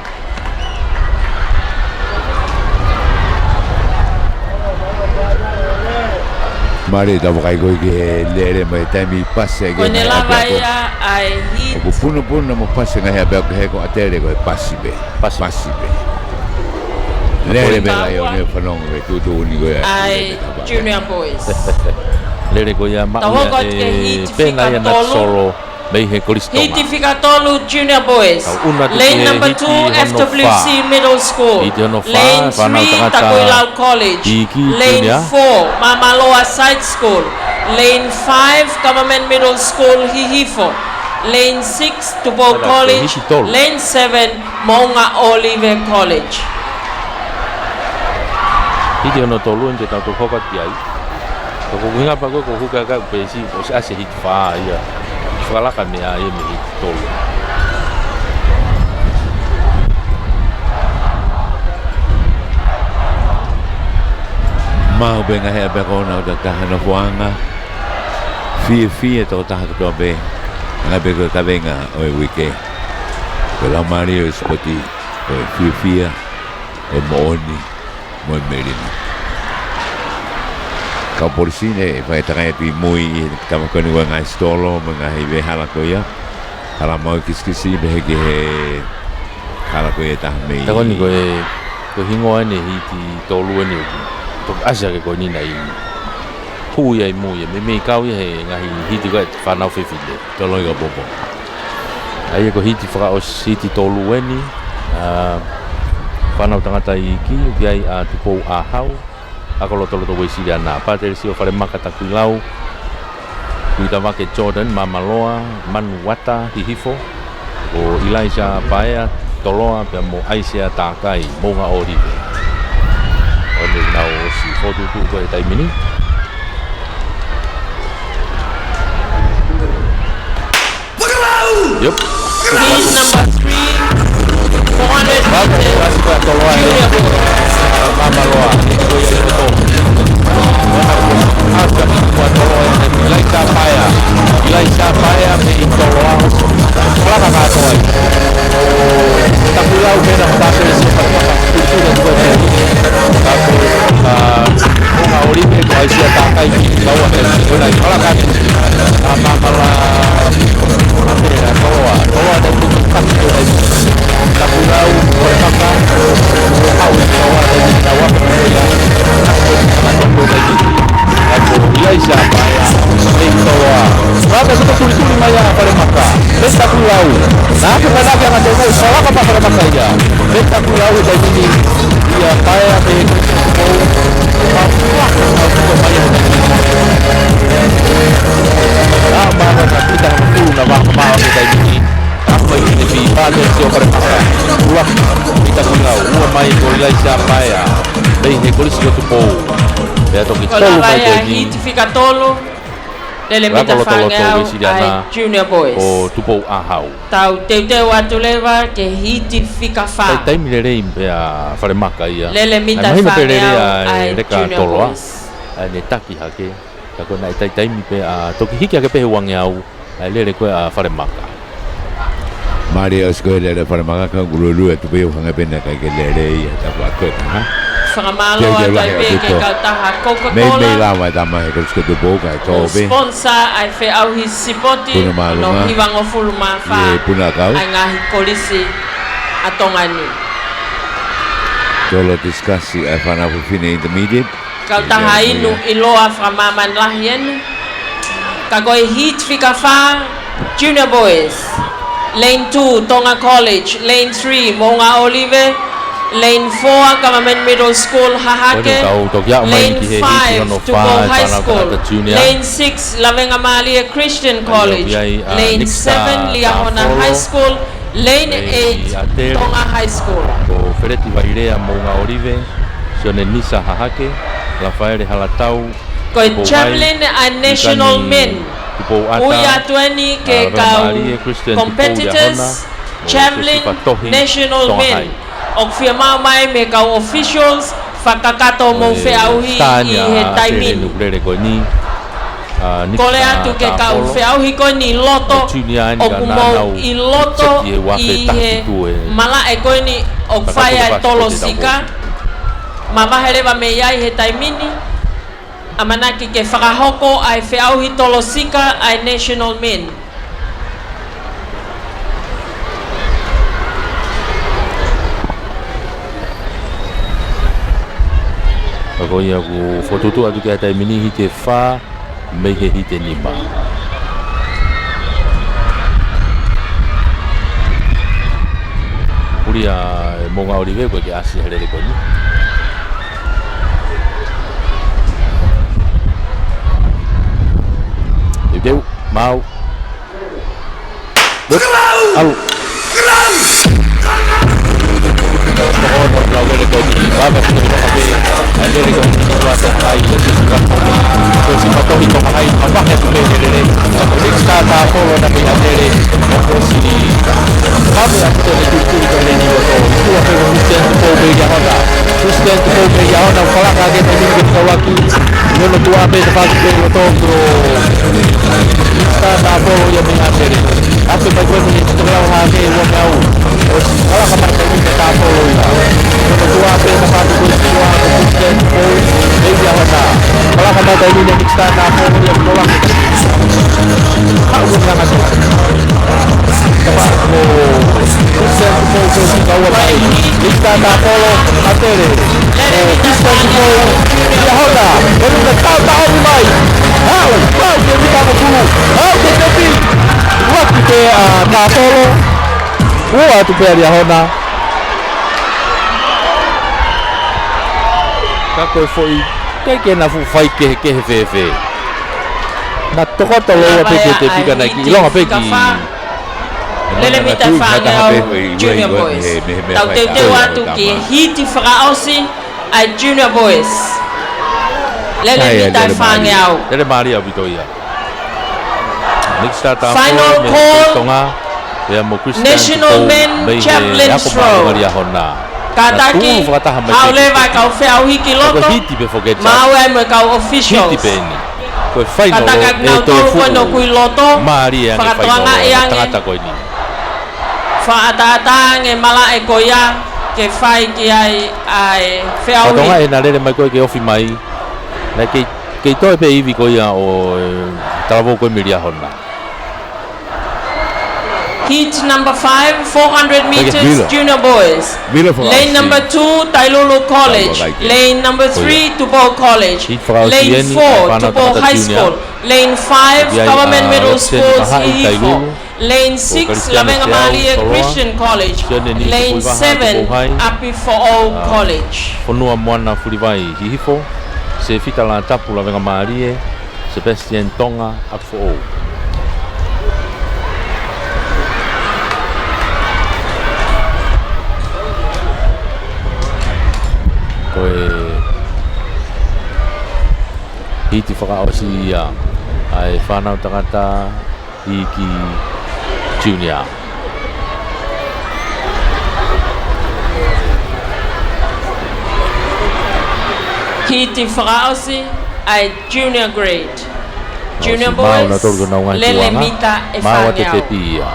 Mālie, tau vakai ko ē ki he lele mai taimi pasi ʻa e Ko ʻene ngaahi lava ʻapiako. Ia ʻa e hiti. ʻOku punopuna mo pasi ngaahi ʻapiako he ko ʻAtele ko e pasi pē. Pasi. Pasi pē. Lele pē Taua. Laione fanongo ke tuʻutuʻuni ko ia. ʻA e Junior Boys. Lele ko ia maʻu Tau ia hoko atu ki he ʻe hiti pena ia fika na tolu. Solo. Mei he Kolisi Tonga. Hiti fika tolu Junior Boys. Tau ʻuna atu ki he hiti hono fā. Lane number two, F W C Middle School. Hiti hono fā, Lane three, fānau tangata Takuilau College. Iiki Junior. Lane four, Mamaloa Side School. Lane five, Government Middle School, Hihifo. Lane six, Tupou College. Hiti tolu. Lane seven, Moʻunga ʻŌlive College. Hiti hono tolu eni te tau toki hoko atu ki ai. Ko e ʻuhinga pē ko ē ko e huka ka pesi, ʻosi ʻasi e hiti fā ia. Fakalaka mei ai mei he hiti tolu. Maʻu pē ngaahi ʻapiako ʻo e tokotaha nofoʻanga. Fiefia e tokotaha kotoa pē. Ngaahi ʻapiako kavenga ʻo e uike. Ko e laumālie ʻo e sipoti. Ko e fiefia, ʻo e moʻoni, mo e melino. Kau polisi ne fai takai atu ʻi mui ʻi he tama ko eni ʻo e ngaahi sitolo, mo e ngaahi veʻe hala ko ia. Hala maʻu kisikisi, pehē ki he hala ko ia ʻe taha mei. Tokoni ko e, ko e hingoa eni hiti tolu eni ʻoku toki ʻasi hake ko eni naʻe hū ia ʻi mui, meimei kau ia he ngaahi hiti ko ē fānau fefine. Toloi ka popo. ʻA ia ko e hiti fakaʻosi hiti tolu eni, ʻa, fānau tangata iiki, ʻoku ʻi ai ʻa Tupou ʻAhau, Akolotoloto Uēsiliana, Pātelesio Falemaka Takuilau, Kuitavake Jordan Mamaloa, Manu Uata Hihifo, ko ʻIlaisa Paea Toloa, pea mo ʻAisea Takai Moʻunga ʻŌlive. ʻOku nau ʻosi fokotuʻutuʻu ko ē he taimi ni. Yep. Heat number three, four hundred meters, Junior Boys. Mamaloa. ʻIlaisa Paea. ʻIlaisa Paea mei Toloa. Kalaka kātoa. Takuilau pē na mata pē si pa pa. Kutu na kutu. Kapu, ʻa, Moʻunga ʻŌlive ko ʻAisea Takai ki kaua te ko na i kalaka atu. ʻA, Mamaloa. Toloa, Toloa, Toloa, Takuilau, Falemaka, ʻAhau, Toloa, Toloa, Toloa, ʻIlaisa Paea, mei Toloa. Rata kuta kulituli mai ʻa Falemaka, mei Takuilau. Naʻa ke manake ʻa Toloa, Falemaka, Falemaka ia. Mei Takuilau, he taimi ni, ia Paea, mei Ā, mama, ka kita ka matu na mama, mama, he taimi ni. Ako i te pī, Pātelesio Falemaka. Ua, kita kuinga, ua mai ko ʻIlaisa Paea. Mei he Kolisi ko Tupou. Pea toki tolu mai ko eni. Hiti fika tolu. Lele mita Akolotoloto fāngeau Uēsiliana ʻa e Junior Boys. Ko Tupou ʻAhau. Tau teuteu atu leva ki he hiti fika fā. Taimi lelei pē ʻa Falemaka ia. Lele mita fāngeau ʻa e Junior Boys. Naʻe mahino pē lelei ʻa e leka Toloa. ʻA ʻene taki hake. Ka ko e naʻe taimi pē ʻa toki hiki hake pē he uangeau, ʻa e lele ko ē ʻa Falemaka. Mālie ʻosi ko e lele ʻa Falemaka, ka ʻoku luelue atu pē ʻo hangē pē naʻe ʻikai ke lele ia, tapu atu ē, ha? Fakamālō atu ai pē ki he kautaha Coca-Cola. Meimei lava e tama he Kolisi ko Tupou kae tō pē. Sponsor ʻa e feʻauhi sipoti, Puna Māʻolunga. Ono hivangofulu mā fā. ʻIo, Puna Kau. ʻA e ngaahi kolisi ʻa Tonga ni. Tolo tisikasi ʻa e fānau fefine intermediate. Kautaha inu ʻiloa fakamāmani lahi eni. Ka ko e hiti fika fā, Junior Boys. Lane two, Tonga College. Lane three, Moʻunga ʻŌlive. Lane four, Government Middle School, Hahake. Lane five, Tupou High School. Lane six, Lavengamālie Christian College. Lane seven, Liahona High School. Lane eight, Tonga High School. Ko Feleti Vailea, Moʻunga ʻŌlive. Sione Nisa, Hahake. Lafaele Halatau, ko e Tupou Hai, javelin ʻa e national men. Tupou Ata, ui atu eni ke kau competitors, javelin national men. ʻOku fiemaʻu mai mei he kau officials, fakakakato mo e feʻauhi ʻi he taimi ni. Kole atu ke kau feʻauhi ko eni ʻi loto, ʻoku mou ʻi loto ʻi he malaʻe ko eni ʻoku fai ai e tolo sika. Mavahe leva mei ai he taimi ni, ʻamanaki ke fakahoko ʻa e feʻauhi tolo sika ʻa e national men. Ka ko ia ʻoku fokotuʻutuʻu atu ki he taimi ni hiti ʻe fā mei he hiti ʻe nima. Puli ʻa e Moʻunga ʻOlive ko e ke ʻasi he lele ko eni. Teuteu, maau. ʻAlu. President Tupou mei Liahona, ʻoku kalanga ʻaki e taimi ni ke tau ʻaki. Hono tuʻa pē tafaʻaki pē ʻi loto ko Minisitā Tāpolo ia mei ʻAtele. ʻApe mai ko eni ʻe tokelau hake ua meʻa u. ʻOsi kalanga mai taimi ni Tāpolo ia. Hono tuʻa pē tafaʻaki pē ʻi loto ko President Tupou mei Liahona. Kalanga mai taimi ni Minisitā Tāpolo ia ʻoku kalanga. Haʻu ʻo kalanga atu. Tapa ko Christian Tupou ko si kaua mai. Minisitā Tāpolo, ʻAtele. Ko Christian Tupou, Liahona. Ko e nunga tau tau mai. Hau, hau ke mita mo kulu. Hau ke tepi. Uaki pē ʻa Tāpolo. Ua atu pē ʻa Liahona. Ka ko e foʻi, ʻikai ke na fuʻu fai kehekehe fēfē. Na tokoto lōua pē ke tepi ka naʻe kiʻi longa pē ki Lele mita fāngeau Junior Boys. Tau teuteu atu ki he hiti fakaʻosi ʻa e Junior Boys. Lele mita fāngeau. Lele mālie ʻaupito ia. Final call, National Men Javelin Throw. Kātaki, haʻu leva e kau feʻauhi ki loto, maʻu ai mo e kau officials. Kātaki kinautolu ko eni ʻoku ʻi loto, fakatokangaʻi ange. Fakaʻataʻatā ange malaʻe ko ia ke fai ki ai ʻa e feʻauhi. Fakatokangaʻi ʻena lele mai ko ē ke ofi mai. Naʻe kei, kei toe pē ivi ko ia ʻo e talavou ko ē mei Liahona. Heat number five, four hundred meters, junior boys. Lane number two, Tailulu College. Lane number three, Tupou College. Lane four, Tupou High School. Lane five, Government Middle School, Hihifo. Lane six, Lavengamālie Christian College. Lane seven, ʻApifoʻou College. Fonua Moana Fulivai, Hihifo. Sefita Latapu, Lavengamālie. Sebastian Tonga, ʻApifoʻou. Ko e hiti fakaʻosi ia ʻa e fānau tangata Iiki Junior. Hiti fakaʻosi ʻa e junior grade. Junior boys, lele mita ʻe fāngeau.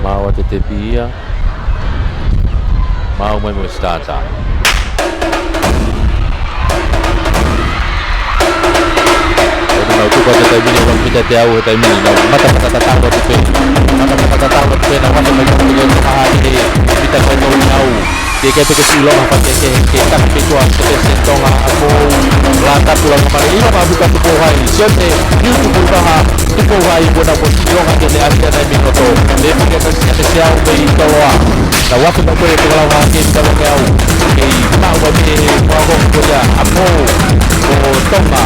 Maʻu ʻa e tepi ia. Maʻu mai mo e starter. ʻOku nau tuku atu taimi ni, ua mita teau he taimi ni, nau matamata tatau atu pē. Matamata tatau atu pē, nau mata mai tapu ni, ʻoku maha ʻi he mita ko e tolu nau. Ke ke peke si longa fake ke, ke taki pē tuʻa Sebastian Tonga, ʻApifoʻou, Latapu, Lavengamālie, ʻilo ma buka Tupou Hai, Sione, Niu Tupou Vaha, Tupou Hai, kuo nau poti longa ke ne ʻasi ʻana ʻi Minoto. Mei fake ʻa Sione Siau mei Toloa. Nau afe mai ko ē ʻo tokelau hake ki Toloa meʻa u. Kei maʻu mai pē he kuako ko ia ʻApifoʻou. Ko Tonga.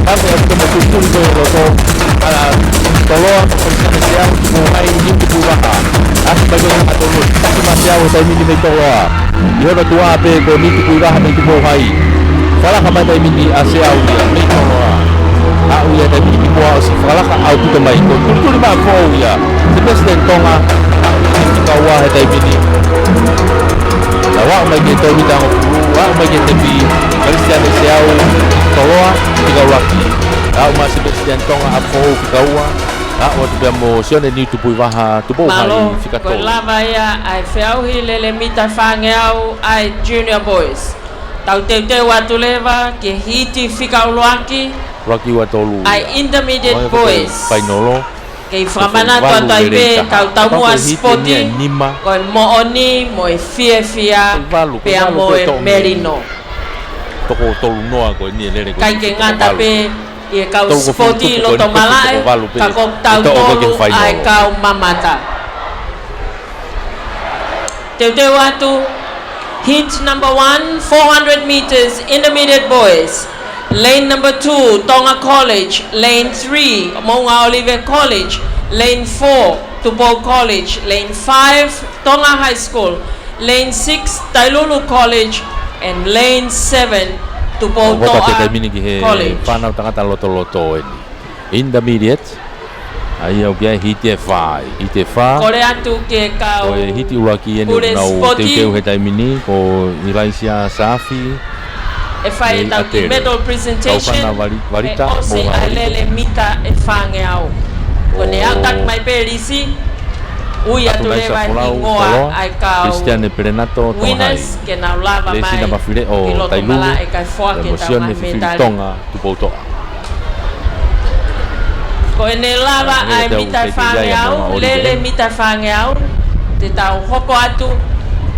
Pake ʻa Tupou mo Tupou ko e loto. ʻA Toloa ko Sione Siau, Tupou Hai, Niu Tupou Vaha. ʻAsi mai ko e hangatonu, taki mai Seau he taimi ni mei Toloa. ʻI hono tuʻa pē ko Niu Tupuʻivaha mei Tupou Hai. Falaka mai taimi ni ʻa Seau ia mei Toloa. Aʻu ia taimi ni ki muʻa ʻosi falaka ʻaupito mai. Ko Tulituli Maʻafoʻou ia, Sebastian Tonga, fika ua he taimi ni. Naʻe aʻu mai ki he tolu mita hongofulu, aʻu mai ki he tepi, Kalisiane Seau, Toloa, fika ua ki. Aʻu mai Sebastian Tonga, Maʻafoʻou, fika ua. Aʻu atu pea mo Sione Niu Tupuʻivaha, Tupou Hai, fika tolu. Mālō, ko e lava ia ʻa e feʻauhi lele mita fāngeau ʻa e Junior Boys. Tau teuteu atu leva ki he hiti fika ʻuluaki. ʻUluaki, ua, tolu ia. ʻA e Intermediate Boys. Fainolo. Kei fakamanatu atu ai pē, tautaumua sipoti, ko e moʻoni mo e fiefia pea mo e melino. Toko tolu noa ko eni e lele ko eni. ʻIkai ke ngata pē ʻi he kau sipoti loto malaʻe, ka ko kitautolu ʻa e kau mamata. Teuteu atu, heat number one, four hundred meters, intermediate boys. Lane number two, Tonga College. Lane three, Moʻunga ʻŌlive College. Lane four, Tupou College. Lane five, Tonga High School. Lane six, Tailulu College, and Lane seven, Tupoutoʻa College. Fānau tangata lotoloto eni. Intermediate. ʻA ia ʻoku ʻi ai e hiti ʻe fā, hiti ʻe fā. Kole atu ki he kau pule sipoti. Ko e hiti ʻuluaki eni ʻoku nau teuteu he taimi ni, ko ʻIlaisiā Saafi. ʻE fai e tau kiʻi medal presentation, ʻe ʻosi ʻa e lele mita ʻe fāngeau. Ko ʻene aʻutaki mai pē Lisi, ui atu leva e hingoa ʻa e kau winners ke nau lava mai ki loto malaʻe kae foaki e tau ngaahi mētali. Tupoutoʻa. Ko ʻene lava ʻa e mita ʻe fāngeau, lele mita ʻe fāngeau, te tau hoko atu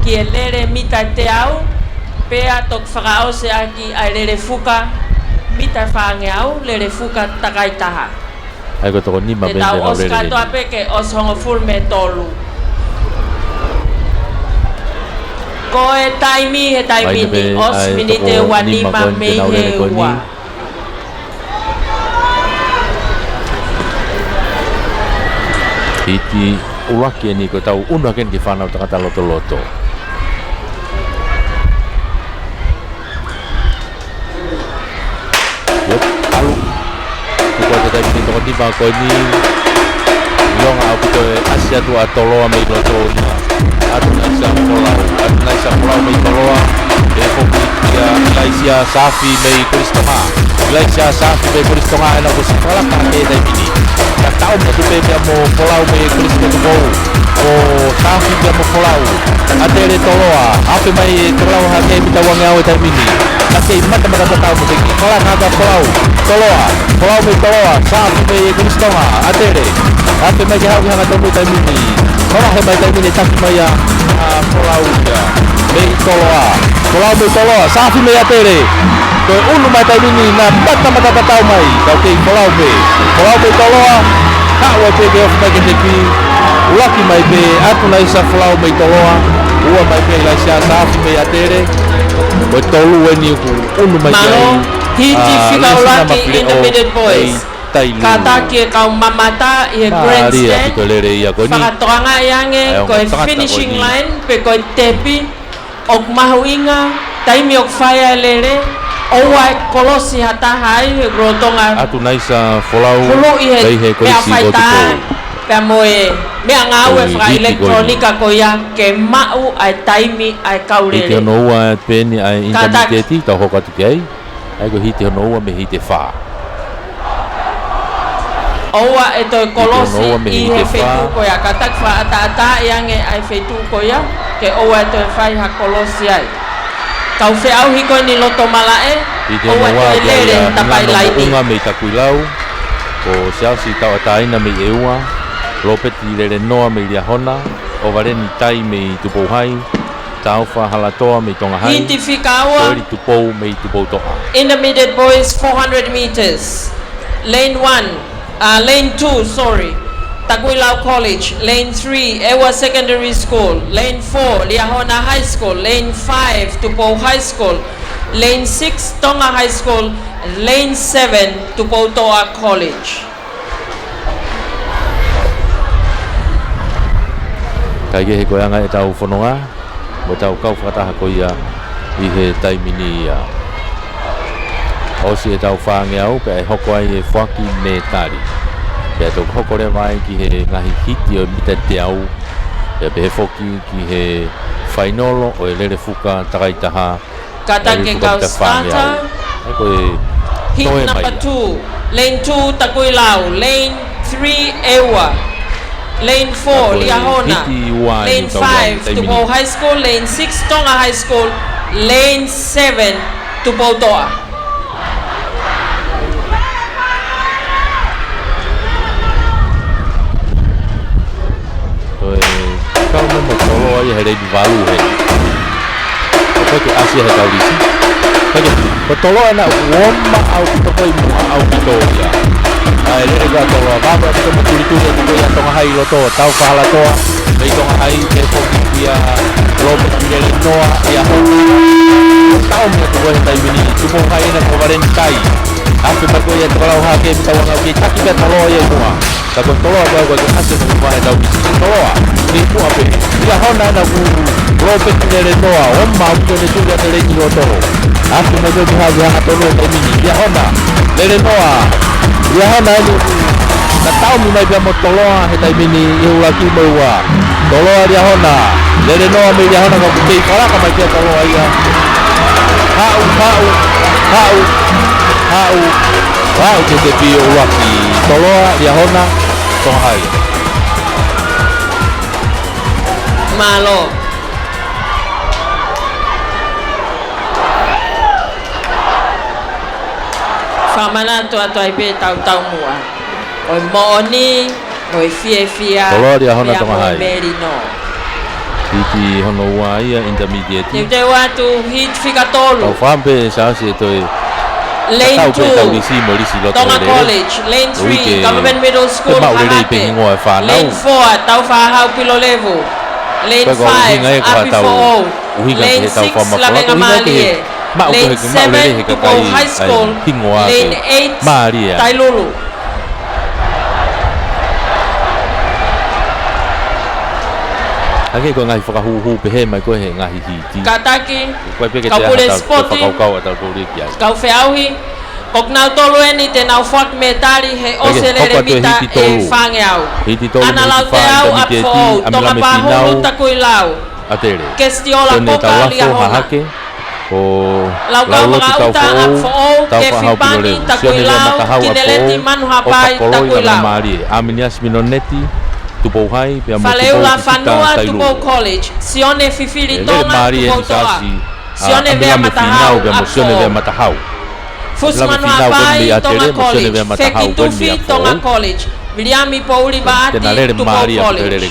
ki he lele mita ʻe teau, pea toki fakaʻosi ʻaki ʻa e lele fuka mita ʻe fāngeau, lele fuka takai taha. ʻA ia ko e toko nima pē ʻeni ʻoku lele. Te tau ʻosi kātoa pē ke ʻosi hongofulu mita ʻe tolu. Ko e taimi he taimi ni, ʻosi miniti ʻe ua nima mei he ua. Hiti ʻuluaki eni ko e tau ʻunu hake eni ki he fānau tangata lotoloto. Yep, ʻalu. Tuku atu e taimi ni toko nima ko eni. Neongo ʻaupito e ʻasi atu ʻa Toloa mei loto ia. ʻAtunaisa Folau, ʻAtunaisa Folau mei Toloa. ʻE foki kia ʻIlaisiā Saafi mei Kolisi Tonga. ʻIlaisiā Saafi mei Kolisi Tonga ʻena ko e ʻosi falaka he taimi ni. Ka tau mo tupe pea mo Folau mei Kolisi Tupou. Ko Saafi pea mo Folau. ʻAtele Toloa. Afe mai e toko lau hake mita ua ngeau he taimi ni. Ka kei matamata tatau mo teki. Falaka ʻa Folau. Toloa. Folau mei Toloa. Saafi mei Kolisi Tonga. ʻAtele. Afe mai ke haʻu ki he hangatonu he taimi ni. Mavahe mai taimi ni taki mai ʻa, ʻa Folau ia. Mei Toloa. Folau mei Toloa. Saafi mei ʻAtele. Ko e ʻunu mai taimi ni naʻe matamata tatau mai. Ka kei Folau pē. Folau mei Toloa. Haʻu ai pē ke ofi mai ke teki. ʻUluaki mai pē. ʻAtunaisa Folau mei Toloa. Ua mai pē ʻIlaisiā Saafi mei ʻAtele. Ko e tolu eni ʻoku ʻunu mai ki ai. Mālō, hiti fika ʻuluaki, intermediate boys. Kātaki e kau mamata ʻi he grandstand. Fakatokangaʻi ange ko e finishing line pe ko e tepi ʻoku mahuʻinga, taimi ʻoku fai ai e lele, ʻoua ʻe kolosi ha taha ai he lolotonga. ʻAtunaisa Folau, huluʻi he meʻa faitā pea mo e meʻangāue fakaʻilekitulōnika ko ia ke maʻu ʻa e taimi ʻa e kau lele. Hiti hono ua pē eni ʻa e intermediate, tau hoko atu ki ai. ʻA ia ko e hiti hono ua mei he hiti ʻe fā. ʻOua ʻe toe kolosi ʻi he feituʻu ko ia, kātaki fakaʻataʻataaʻi ange ʻa e feituʻu ko ia, ke ʻoua ʻe toe fai ha kolosi ai. Kau feʻauhi ko eni loto malaʻe, ʻoua ʻe toe lele tapai laini. Hiti hono ua kia Hinano Moʻunga mei Takuilau, ko Siaosi Tauʻatāina mei ʻEua, Lopeti Lelenoa mei Liahona, ʻOvaleni Tai mei Tupou Hai, Taufa Halatoa mei Tonga Hai, hiti fika ua. Soeli Tupou mei Tupoutoʻa. Intermediate boys, four hundred meters. Lane one, uh, lane two, sorry. Takuilau College. Lane three, ʻEua Secondary School. Lane four, Liahona High School. Lane five, Tupou High School. Lane six, Tonga High School. Lane seven, Tupoutoʻa College. Kae kehe ko e anga ʻetau fononga, mo ʻetau kau fakataha ko ia ʻi he taimi ni ia. ʻOsi ʻetau fāngeau, pea ʻe hoko ai e foaki mētali. Pea toki hoko leva ai ki he ngaahi hiti ʻo e mita teau. Pea pehē foki ki he fainolo ʻo e lele fuka takaitaha. Kātaki e kau starter. Hit number two, lane two, Takuilau. Lane three, ʻEua. Lane four, Liahona. Lane five, Tupou High School. Lane six, Tonga High School. Lane seven, Tupoutoʻa. Ko e kau mo Toloa ia he lane valu he. ʻOku ʻikai ke ʻasi ia he kau lisi. Ko Toloa ena ʻoku ō mai ʻaupito ko e muʻa ʻaupito ia. ʻA e lele ko ia ʻa Toloa, vave ʻaupito mo tulituli atu ko ia ʻa Tonga High ʻi loto, tau fakalatoa. Mei Tonga High, pehē foki kia Lopeti Lelenoa, ia ʻo. Tau mea ko e taimi ni, Tupou High ena ko Valenitai. Afe mai ko ia Tokelau Hake, mita uangaʻau kei taki pea Toloa ia ʻi muʻa. Ka ko Toloa ko ē ko e ʻasi ʻo e tau misi Toloa. Mei muʻa pē. Liahona ena ko Lopeti Lelenoa. ʻO mau ko ʻene tuli ʻa e lane ʻi loto. Afe mai ko e ki havi hangatonu he taimi ni. Liahona. Lelenoa. Liahona ena ko. Ka tau mei mai pea mo Toloa he taimi ni ʻi he ʻuluaki mo e ua. Toloa Liahona. Lelenoa mei Liahona ka ʻoku kei kalaka mai kia Toloa ia. Haʻu, haʻu, haʻu, haʻu, haʻu ki he tepi ʻo e ʻuluaki. Toloa Liahona, Tonga High. Mālō. Fakamanatu atu ai pē ʻetau taumuʻa. ʻO e moʻoni, ʻo e fiefia, Toloa Liahona, Tonga High. Hiti hono ua ia, intermediate. Teuteu atu, hit fika tolu. Tau fakaʻamu pē Siaosi ʻe toe. Lane two, Tonga College. Lane three, Government Middle School, Hahake. Lane four, Taufaʻāhau Pilolevu. Lane five, ʻApifoʻou. Lane six, Lavengamālie. Lane seven, Tupou High School. Lane eight, Tailulu. Hangē ko e ngaahi fakahūhū pehē mai ko ē he ngaahi hiti. Kātaki, kau pule sporting, kau feʻauhi, ko kinautolu eni te nau foaki mētali he ʻosi e lele mita ʻe fāngeau. Analauteau ʻApifoʻou, Tongapāhulu Takuilau, Kesitiola Koka Liahona. Laukau Makaʻuta ʻApifoʻou, Kefi Pangi Takuilau, Kineleti Manuhapai Takuilau. Aminiasi Minoneti, Tupou High, pea mo Faleula Fanua, Tupou College, Sione Fifili Tonga, Tupoutoʻa, Sione Veamatahau, Apifoʻou. Fusi Manuhapai, Tonga College, Feki Tufi, Tonga College, Viliami Pouli Vaati, Tupou College.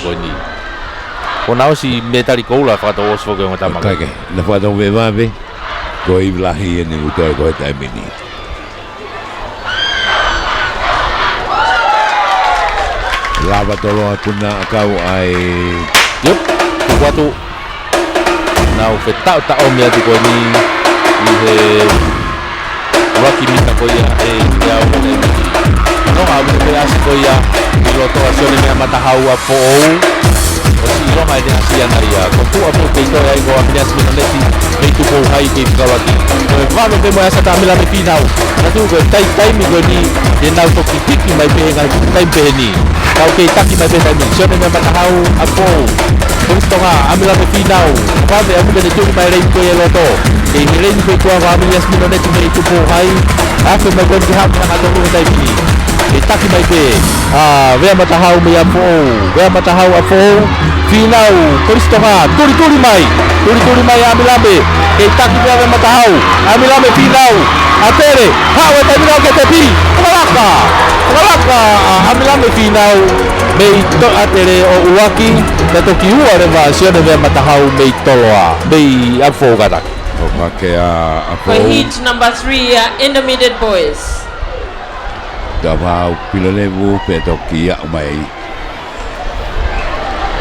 Ko ena ʻosi mētali koula fakatau ʻosi foki ʻo e tama. Kae kehe, naʻe fakatau vevave, ko e ivi lahi eni ʻoku toe ko e taimi ni. Lava Toloa ʻo puna ʻa e kau ai. Yep, tuku atu. Nau fetaʻotaʻomi atu ko eni ʻi he ʻuluaki mita ko ia ʻe teau. Nonga ʻaupito pē ʻasi ko ia ʻi loto ʻa Sione Veamatahau Apifoʻou. ʻOsi ʻilonga ʻene ʻasi ʻana ia. Ko e tuʻa pē kei toe ai ko Aminiasi Minoneti mei Tupou High kei fekauʻaki. Ko e vave pē mo e ʻasi ʻa Amilame Fīnau. Naʻa tuʻu ko e taimi ko eni, te nau toki hiki mai pē he ngaahi taimi pehē ni. Kau kei taki mai pē taimi. Sione Veamatahau Apifoʻou. Polisi Tonga, Amilame Fīnau. Vave ʻaupito ʻene tuli mai lane ko ia ʻi loto. Kei he lane ko ia ko Aminiasi Minoneti mei Tupou High. Afe mai ko eni ki havi hangatonu he taimi ni. Kei taki mai pē ʻa Veamatahau mei Apifoʻou. Veamatahau Apifoʻou. Fīnau, Kolisi Tonga, tulituli mai. Tulituli mai ʻa Amilame. Kei taki pē ʻa Veamatahau. Amilame Fīnau. ʻAtele, haʻu e taimi ni ki he tepi. Fakalaka. Fakalaka ʻa Amilame Fīnau. Mei to ʻatele ʻo ʻuluaki. Pea toki ua leva ʻa Sione Veamatahau mei Toloa. Mei Apifoʻou, kātaki. ʻO hake ʻa Apifoʻou. Ko e heat number three, uh, intermediate boys. Taufaʻāhau Pilolevu pea toki aʻu mai.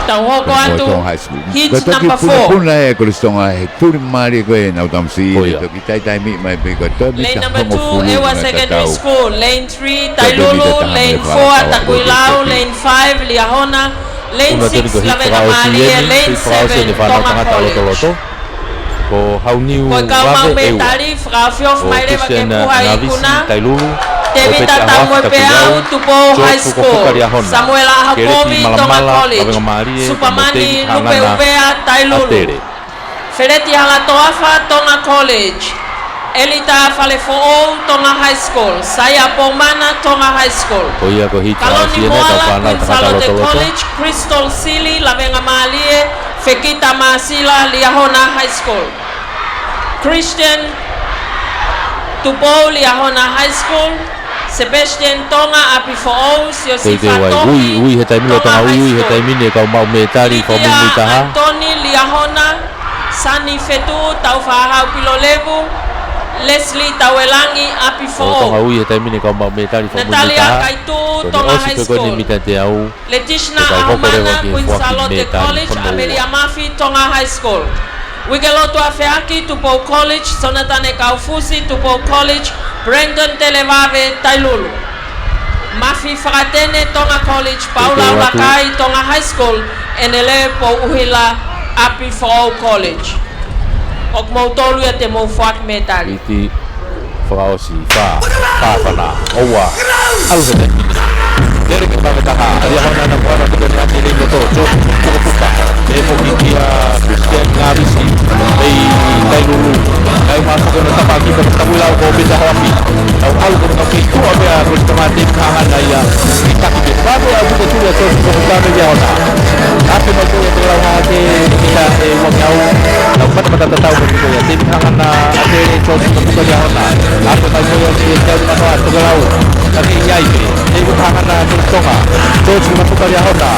Tau hoko atu. Ko e Tonga High School. Heat number four. Ko e toki punapuna ʻe Kolisi Tonga he tuli mālie ko ē ʻenau tamasiʻi. Ko ia. Toki taitaimi mai pē ko e toe mita hongofulu. Lane number two, ʻEua Secondary School. Lane three, Tailulu. Lane four, Takuilau. Lane five, Liahona. Lane six, lavengamālie, Lane seven, Tonga College. Ko Hauniu Vave, ʻEua. Ko e kaumāu mētali, fakaofiofi mai leva ki he puha ikuna. Tēvita Taumuepeau, Tupou High School. Samuela ʻAhokovi, Tonga College. Supamani Lupe Uvea, Tailulu. Feleti Halatoafa, Tonga College. ʻElita Falefoʻou, Tonga High School. Saia Pomana, Tonga High School. Kaloni Moala, Kuini Sālote College. Crystal Sili, lavengamālie, Fekita Māsila, Liahona High School. Christian Tupou, Liahona High School. Sebastian Tonga, ʻApifoʻou. Siosifa Tohi, Tonga High School. Anthony Liahona, Sani Fetuʻu, Taufaʻāhau Pilolevu. Leslie Tauelangi, ʻApifoʻou. Natalia Kaitū, Tonga High School. Letishna ʻAhomana, Kuini Sālote College. ʻAmelia Mafi, Tonga High School. Uike lotu ʻafeʻaki, Tupou College. Sonatane Kaufusi, Tupou College. Brandon Televave, Tailulu. Mafi Fakatene, Tonga College. Paula Ulakai, Tonga High School. ʻEnele Pouʻuhila, ʻApifoʻou College. ʻOku mou tolu ia te mou foaki mētali. Fakaʻosi, fā, fā fana, ʻoua, ʻalu he taimi ni. Lele ke pave taha, Liahona na kuana tuke ni ake lei koto, Joe, tuke puka. ʻE foki kia Christian Ngavisi, mei Tailulu. Kai ma foki na tapa ki pa tapu lau ko Pita Hoafi. Tau ʻalu ko na kei tua pea ko na mate hangana ia. Taki ke pave a buka tuke Joe, tuke puka mei Liahona. Ape ma tuke te lau hake, ia e wangi au. Tau mata mata tatau ko tuke ia. Te Hangana, ʻa e George Matuka Liahona. ʻA e mai ko ia ki he tau manoa, Tokelau. Ka ke iai pē. Te u hangana ki Tonga. George Matuka Liahona.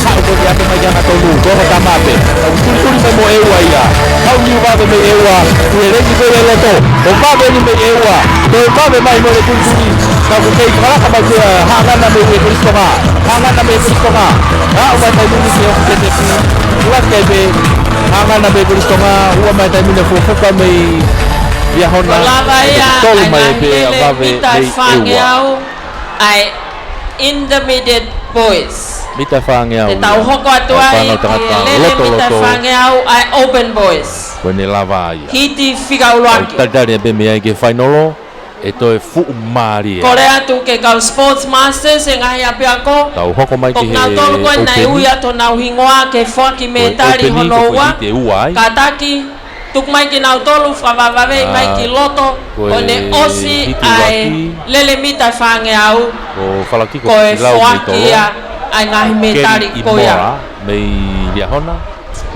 Haʻu ko ia ke mai ki anga tonu. Ko ho tama pē. Ka u tuitui mai mo ʻEua ia. Hauniu Vave mei ʻEua. Ue leki ko ia loto. ʻO Vave ni mei ʻEua. Ko e Vave mai mo le tuitui. Ka ko kei kalaka mai ko ia. Hangana mei ʻUe Kolisi Tonga. Hangana mei Kolisi Tonga. Haʻu mai tai muni ki he ofi T T P. Ua ke pē. Hangana mei Kolisi Tonga. Ua mai tai muni fuofuka mei Liahona. Ko e lava ia ʻa e ngaahi lele mita ʻe fāngeau ʻa e intermediate boys. Mita fāngeau. Te tau hoko atu ai ki he lele mita ʻe fāngeau ʻa e open boys. Ko ʻene lava ia. Hiti fika ʻuluaki. Talitali pē mei ai ki he fainolo, ʻe toe fuʻu mālie. Kole atu ki he kau sports masters ʻi he ngaahi ʻapiako. Tau hoko mai ki he open. Ko kinautolu ko ē naʻe ui atu honau hingoa ke foaki mētali hono ua. Kātaki, tuku mai kinautolu, fakavavevave mai ki loto, ko ʻene ʻosi ʻa e lele mita ʻe fāngeau, ko e foaki ia ʻa e ngaahi mētali ko ia. Mei Liahona,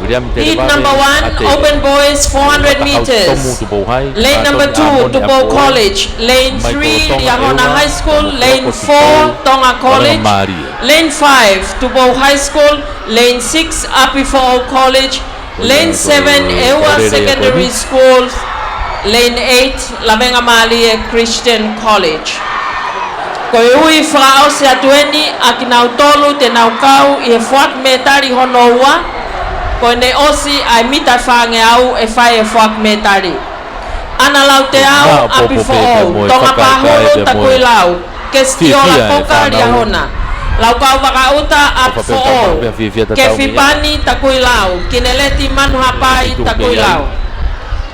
William Televave. Heat number one, open boys, four hundred meters. Lane number two, Tupou College. Lane three, Liahona High School. Lane four, Tonga College. Lane five, Tupou High School. Lane six, ʻApifoʻou College. Lane seven, ʻEua Secondary School. Lane eight, Lavengamālie Christian College. Ko e ui fakaʻosi atu eni ʻa kinautolu te nau kau ʻi he foaki mētali hono ua, ko ʻene ʻosi ʻa e mita ʻe fāngeau ʻe fai e foaki mētali. ʻAna Lauteau, ʻApifoʻou. Tonga Pahulu, Takuilau. Kesitiola Koka, Liahona. Laukau Vakaʻuta, ʻApifoʻou. Kefi Pani, Takuilau. Kineleti Manuhapai, Takuilau.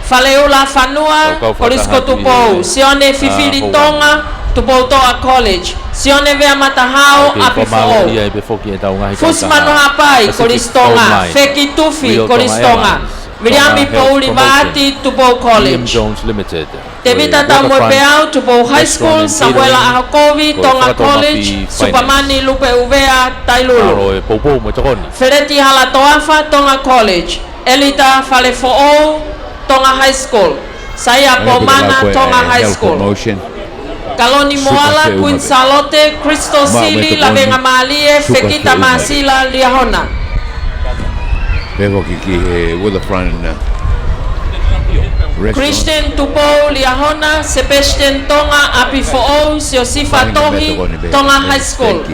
Faleula Fanua, Kolisi ko Tupou. Sione Fifili Tonga, Tupoutoʻa College. Sione Vea Matahao, ʻApifoʻou. Fusi Manuhapai, Kolisi Tonga. Feki Tufi, Kolisi Tonga. Viliami Pouli Vaati, Tupou College. Tevita Taumuepeau, Tupou High School. Samuela ʻAhokovi, Tonga College. Supamani Lupe Uvea, Tailulu. Feleti Halatoafa, Tonga College. ʻElita Falefoʻou, Tonga High School. Saia Pomana, Tonga High School. Kaloni Moala, Kuini Sālote. Crystal Sili, Lavengamālie. Fekita Māsila, Liahona. Christian Tupou, Liahona. Sebastian Tonga, ʻApifoʻou. Siosifa Tohi, Tonga High School.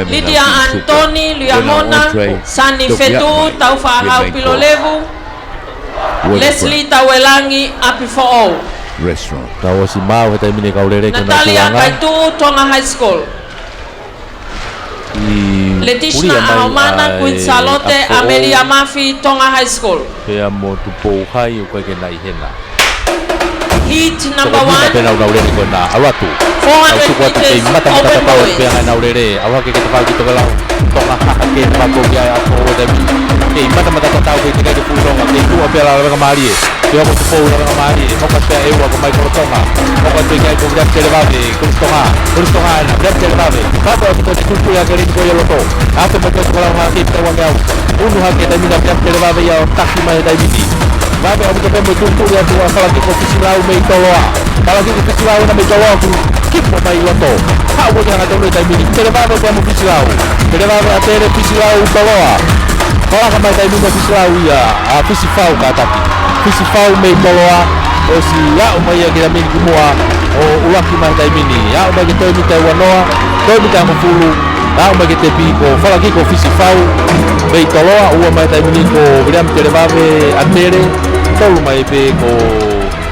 Lydia Anthony, Liahona. Sani Fetuʻu, Taufaʻahau Pilolevu. Leslie Tauelangi, ʻApifoʻou. Tau ʻosi maʻu he taimi ni e kau lele ki he Natalia Kaituʻu, Tonga High School. ʻI Letitia Aomana, Kuini Sālote, ʻAmelia Mafi, Tonga High School. Pea mo Tupou High, ʻoku ʻikai ke na ʻi hena. Heat number one. Pea nau nau lele ko ena, ʻalu atu. Four hundred meters open boys. Kei matamata tatau pea ngai nau lele. ʻAlu hake ke tafao ki Tokelau. Tonga hake ke tafao ki ai ʻa ko ʻo Temi. Kei matamata tatau pea teʻeki ai ke pui Tonga. Kei tuʻa pea Lavengamālie. Ke hoko Tupou Lavengamālie. Hoko pea ʻEua ko Maikolo Tonga. Hoko atu ki ai ko Viliami Televave. Kolisi Tonga. Kolisi Tonga ena. Viliami Televave. Kapo atu ko e tutu ia ke lini ko ia loto. Afe mai ko e Tokelau hake ki Tauangeau. Unu hake taimi ni Viliami Televave ia ʻo taki mai taimi ni. Vave ʻaupito pē mo e tuʻutuʻu atu ʻa Falakiko Fisilau mei Toloa. Falakiko Fisilau ena mei Toloa ʻoku kipo mai loto. Haʻu ʻo hangatonu taimi ni. Televave pea mo Fisilau. Televave ʻAtele Fisilau Toloa. Falaka mai taimi ni Fisilau ia. ʻA Fisifau kātaki. Fisifau mei Toloa. ʻOsi aʻu mai ia ki he mini ki muʻa. ʻO ʻuluaki mai taimi ni. Aʻu mai ki he toe mita ua noa. Toe mita hongofulu. Aʻu mai ki he tepi ko Falakiko Fisifau. Mei Toloa, ua mai taimi ni ko Viliami Televave ʻAtele. Tolu mai pē ko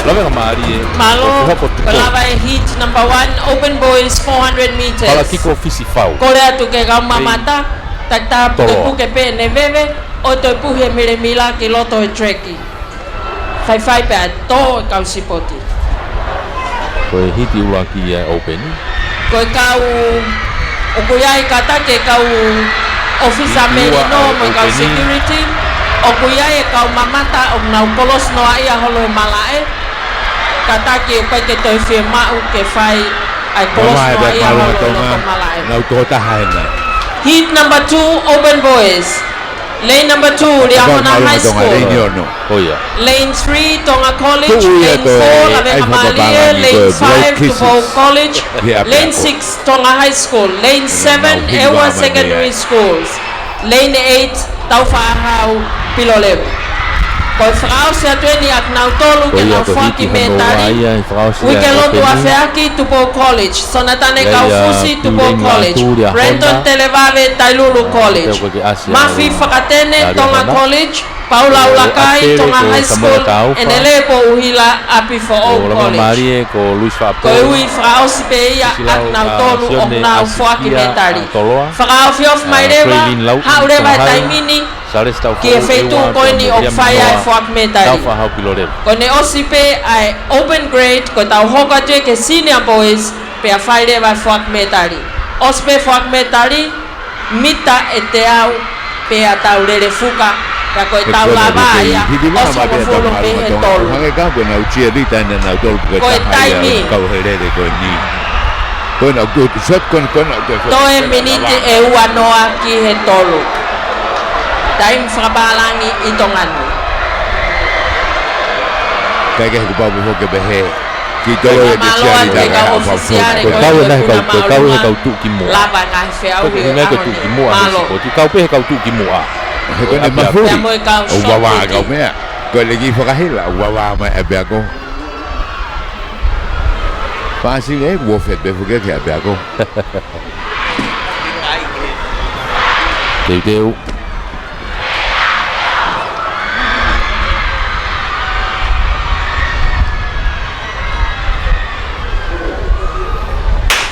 Lavengamālie. Mālō, ko Tupou. Ko e lava e heat number one, open boys, four hundred meters. Falakiko Fisifau. Kole atu ke kau mamata, takitaha pukepuke pē ʻene veve, ʻo toe puhi e milemila ki loto e track. Faifai pē ʻa e tō e kau sipoti. Ko e hiti ʻuluaki ia open. Ko e kau, ʻoku ʻi ai kātaki e kau ʻōfisa melino mo e kau security. ʻOku ʻi ai e kau mamata ʻoku nau kolosi noa ia holo he malaʻe. Kātaki ʻoku ʻikai ke toe fiemaʻu ke fai ʻa e kolosi noa ia holo he malaʻe. Nau tō taha ena. Heat number two, open boys. Lane number two, Liahona High School. Lane three, Tonga College. Lane four, Lavengamālie. Lane five, Tupou College. Lane six, Tonga High School. Lane seven, ʻEua Secondary Schools. Lane eight, Taufaʻāhau Pilolevu. Ko e fakaʻosi atu eni ʻa kinautolu ke nau foaki mētali. Uike lotu ʻafeʻaki, Tupou College. Sonatane Kaufusi, Tupou College. Brenton Televave, Tailulu College. Mafi Fakatene, Tonga College. Paula ʻUlakai, Tonga High School. ʻEne lēpo ʻuhila, ʻApifoʻou College. Ko e ui fakaʻosi pē ia ʻa kinautolu ʻoku nau foaki mētali. Fakaofiofi mai leva, haʻu leva he taimi ni ki he feituʻu ko eni ʻoku fai ai e foaki mētali. Ko ʻene ʻosi pē ʻa e open grade, ko ʻetau hoko atu ia ki he senior boys, pea fai leva e foaki mētali. ʻOsi pē foaki mētali, mita ʻe teau, pea tau lele fuka, pea ko ʻetau lava ia ʻo hongofulu mei he tolu. Ko e taimi. Toe miniti ʻe ua noa ki he tolu. Taimi fakapālangi ʻi Tonga ni. Kai ke he kuo pau pē foki ke pehē. Ki tolo e ke siali taha ʻa fafo. Ko e kau ena he kau, ko e kau he kau tuʻu ki muʻa. Lava ngaahi feʻauhi ʻo e ʻaho ni. Mālō. Ko e kau pē he kau tuʻu ki muʻa. He ko ʻene mafu. Pea mo e kau shot put. Ua vā kau meʻa. Ko e leki fakahila, ua vā mai ʻapiako. Pāsili e kuo fete pē foki ki ʻapiako. Teuteu.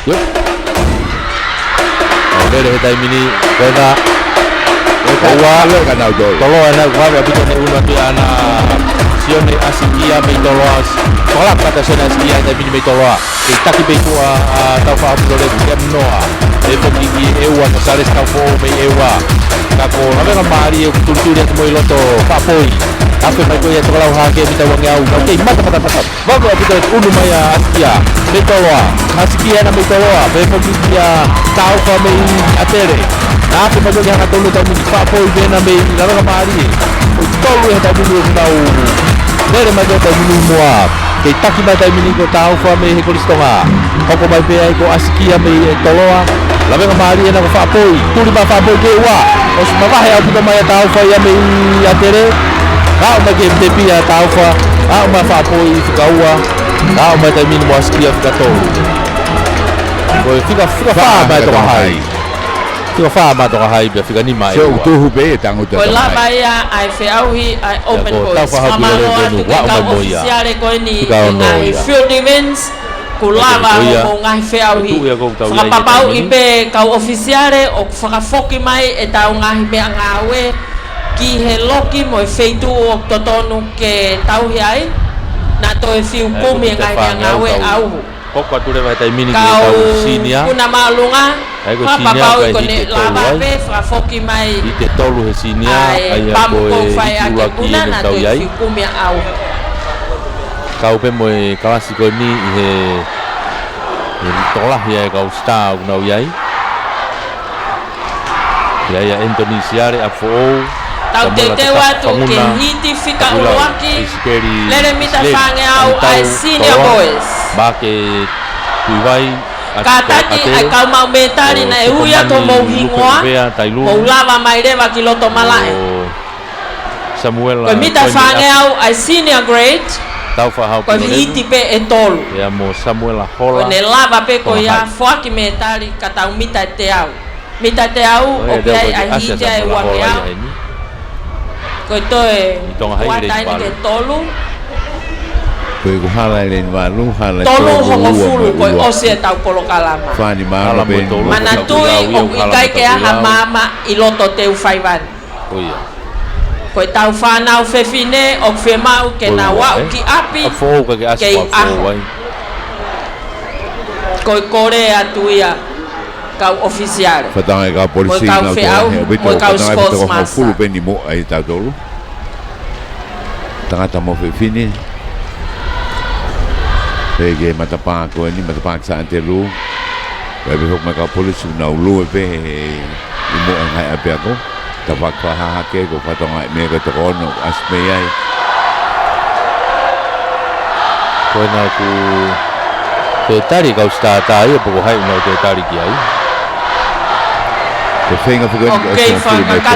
Yep. ʻO lele he taimi ni, ko ena. Ko ua. Toloa ena, ua vea pito ne unu atu ʻana. Sione ʻAsikia mei Toloa. Fakalaka atu Sione ʻAsikia he taimi ni mei Toloa. Kei taki pē tuʻa ʻa Taufaʻāhau Pilolevu, Liam Noa. ʻE foki ki ʻEua ko Sālesi Kaufoʻou mei ʻEua. Ka ko Lavengamālie ʻoku tulituli atu mo e loto Faʻapoi. Afe mai ko ia Tokelau hake mita uangeau. Kei matamata tatau. Vave ʻaupito e unu mai ʻa ʻAsikia. Mei Toloa. ʻAsikia ena mei Toloa. Pea foki kia Taufa mei ʻAtele. Afe mai ko ia hangatonu taimi ni Faʻapoi pē ena mei Lavengamālie. ʻOku tolu e taimi ni ʻoku nau lele mai ko e taimi ni muʻa. Kei taki mai taimi ni ko Taufa mei he Kolisi Tonga. Hoko mai pē ai ko ʻAsikia mei Toloa. Lavengamālie ena ko Faʻapoi. Tuli mai Faʻapoi ki ʻEua. ʻOsi mavahe ʻaupito mai ʻa Taufa ia mei ʻAtele. Aʻu mai ki he tepi ʻa Taufa. Aʻu mai Faʻapoi fika ua. Aʻu mai taimi ni mo ʻAsikia fika tolu. Ko e fika, fika fā mai Tonga Hai. Fika fā mai Tonga Hai pea fika nima ʻEua. Ko e lava ia ʻa e feʻauhi ʻa e open boys. Fakamālō atu ki he kau ʻōfisiale ko eni ʻi he ngaahi field events. Kuo lava hoʻomou ngaahi feʻauhi. Fakapapauʻi pē kau ʻofisiale ʻoku fakafoki mai ʻetau ngaahi meʻangāue ki he loki mo e feituʻu ʻoku totonu ke tauhi ai. Naʻa toe fiu kumi e ngaahi meʻangāue ʻauhu. Koko atu leva he taimi ni ki he kau senior. Puna māʻolunga. Fakapapauʻi ko ʻene lava pē fakafoki mai ʻi he tolu he senior, ʻa e pamu ko e fai ʻa e puna naʻa toe fiu kumi ʻauhu. Kau pē mo e kalasi ko eni ʻi he, ʻi he tokolahi ʻa e kau star ʻoku nau ʻi ai. ʻI ai ʻa Anthony Siale, ʻApifoʻou. Tau teuteu atu ki he hiti fika ʻuluaki, lele mita fāngeau ʻa e senior boys. Mate Tuivai, kātaki ʻa e kau maʻu mētali naʻe ui atu homou hingoa, mou lava mai leva ki loto malaʻe. Samuela, ko e mita fāngeau ʻa e senior grade, ko e hiti pē ʻe tolu. Ia mo Samuela Hola. Ko ʻene lava pē ko ia foaki mētali ka tau mita ʻe teau. Mita ʻe teau, ʻoku ʻi ai ʻa e hiti ʻe uangeau. Ko e toe kuata eni ki he tolu. Ko e hala ʻe leni valu, hala tolu hongofulu, ko e ʻosi ʻetau polokalama. Fani mālō pē. Manatuʻi ʻoku ʻikai ke ʻi ai ha maama ʻi loto teu faiva ni. Ko ia. Ko ʻetau fānau fefine ʻoku fiemaʻu ke nau aʻu ki ʻapi kei ʻaho. Ko e kole atu ia kau ʻofisiale. Fakatauange kau polisi, kau feʻauhi, mo e kau sports master. Peni mo ai tautolu. Tangata mo fefine. Pea ki he matapā ko eni, matapā ki Sātelu. Pea pehē mai kau polisi ʻoku nau lue pē he ʻi muʻa e ngaahi ʻapiako. Tafaʻaki fakahahake ko e fatongia ʻi he meʻa ko e toko ono ʻasi mei ai. Ko ena ʻoku toe tali kau sitata ia pe ko hai ʻoku nau toe tali ki ai. Ko e feinga fika eni ko e sefulu mita.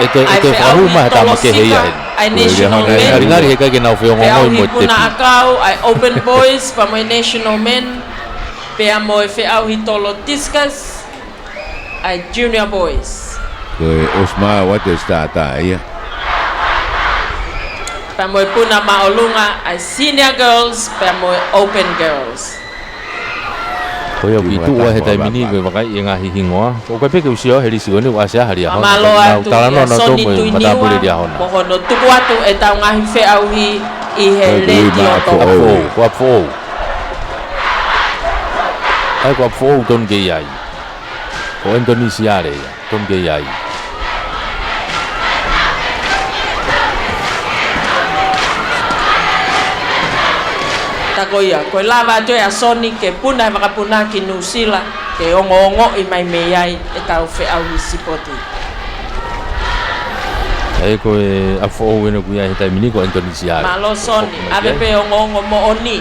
ʻE toe fakahū mai ha tama kehe ia heni. ʻA e national men. Ngalingali he ʻikai ke nau feongoongoi mo e tepi. Feʻauhi puna ʻakau, ʻa e open boys, pea mo e national men. Pea mo e feʻauhi tolo discus, ʻa e junior boys. Ko e ʻosi mai ʻa e sitata ia. Pea mo e puna māʻolunga, ʻa e senior girls, pea mo e open girls. Ko ia ʻoku tuʻu ai he taimi ni ko e vakai e ngaahi hingoa. ʻOku ʻikai pē ke u sio he lisi ko eni ʻoku ʻasi ʻa Liahona. Mālō atu ia Soni Tuiniua mo hono tuku atu ʻetau ngaahi feʻauhi ʻi he letiō toko. Ko ʻApifoʻou. ʻAi ko ʻApifoʻou tonu ke ʻi ai. Ko Anthony Siale ia tonu ke ʻi ai. Tā ko ia, ko e lava atu ʻe Soni ke puna e vakapuna ki Nuʻusila, ke ongoongoʻi mai mei ai ʻetau feʻauhi sipoti. ʻAi ko e ʻApifoʻou ena ʻoku ʻi ai he taimi ni ko Anthony Siale. Mālō Soni, ʻave pē ongoongo moʻoni.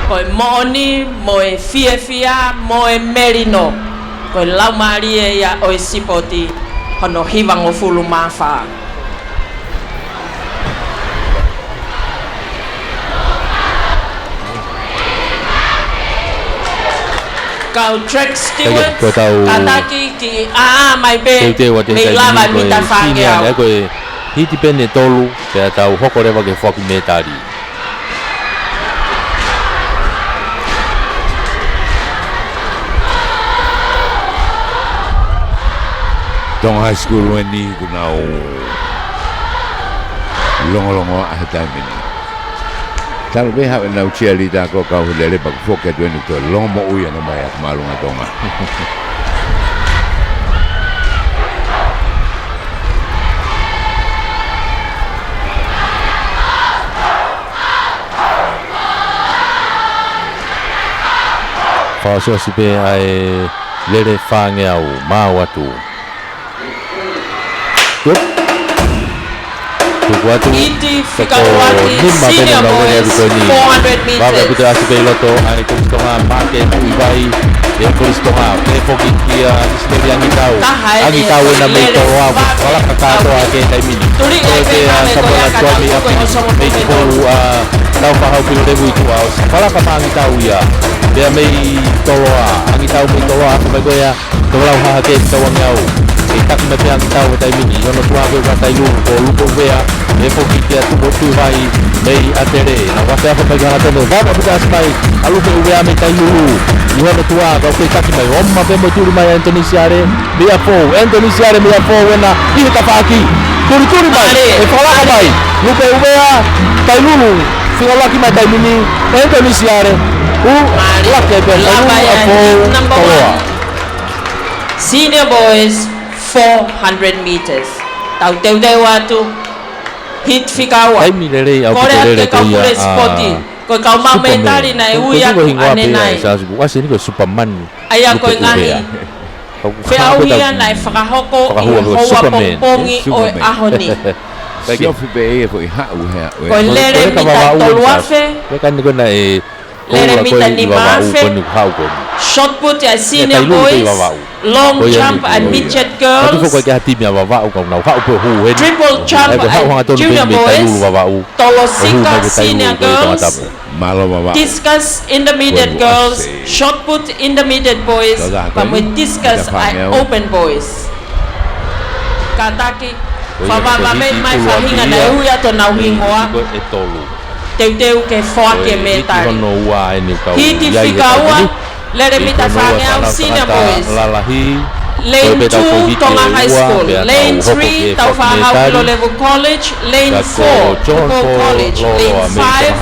Ko e moʻoni, mo e fiefia, mo e melino. Ko e laumālie ia ʻo e sipoti, hono hivangofulu mā fā. Kau track stewards, kātaki ke ʻā mai pē mei lava mita fāngeau. Ko e hiti pē ʻe tolu, pea tau hoko leva ki he foaki mētali. Tonga High School eni ʻoku nau longolongoaʻa he taimi ni. Talu pē haʻu ʻenau cheerleader ko e kau lele pea kuo foki atu eni ʻo toe longomoʻui ange mai ʻa e māʻolunga Tonga. Fakaʻosiʻosi pē ʻa e lele fāngeau, maau atu. Tup. Tuku atu. Hiti fika ʻuluaki, senior boys, four hundred meters. Vave ʻaupito ʻasi pē ʻi loto ʻa e Kolisi Tonga, Mate Tuivai, ʻa e Kolisi Tonga. Pea foki kia ʻIsimeli Angitau. Angitau ena mei Toloa, falaka kātoa ki he taimi ni. Ko e pea Samuela Tuami ʻapi mei Tupou, ʻa Taufaʻahau Pilolevu ʻi tuʻa, ʻosi falaka ʻa Angitau ia. Pea mei Toloa, Angitau mei Toloa, ʻapi mai ko ia, Tokelau Hahake, Tauangeau. ʻE taki mai pē ʻa Tau he taimi ni, ʻi hono tuʻa pē ʻa Tailulu, ko Lupe ʻUvea, ʻe foki kia Tupotuivai, mei ʻAtele. Nau afe afe mai ki hangatonu, vava puta asi mai, ʻa Lupe ʻUvea mei Tailulu. ʻI hono tuʻa, kau kei taki mai, ʻomai pē mo tuli mai Anthony Siale, mei ʻAfou, Anthony Siale mei ʻAfou ena, ʻi he tafaʻaki. Tuli tuli mai, ʻe fakalaka mai, Lupe ʻUvea, Tailulu, fika ʻuluaki mai taimi ni, Anthony Siale, ʻuluaki pē, Tailulu, ʻAfou, Koloa. Senior boys, four hundred meters. Tau teuteu atu, heat fika ua. Taimi lelei au kole atu ke kau fule sipoti. Ko e kau maʻu mētali naʻe ui atu ʻanenai. ʻA ia ko e ngaahi feʻauhi ia naʻe fakahoko ʻi he houa pongipongi ʻo e ʻaho ni. Siofi pē ia foʻi haʻu he haʻu. Ko e lele mita tolu afe. Lele mita nima afe. Shot put ʻa e senior boys. Long jump ʻa e midget girls. Triple jump ʻa e junior boys. Tolosika senior girls. Discus intermediate girls. Shot put intermediate boys. Pea mo e discus ʻa e open boys. Kātaki, fakavavevave mai faʻahinga naʻe ui atu honau hingoa. Teuteu ke foaki e mētali. Hiti fika ua, lele mita fāngeau senior boys. Lane two, Tonga High School. Lane three, Taufaʻahau Pilolevu College. Lane four, Tupou College. Lane five,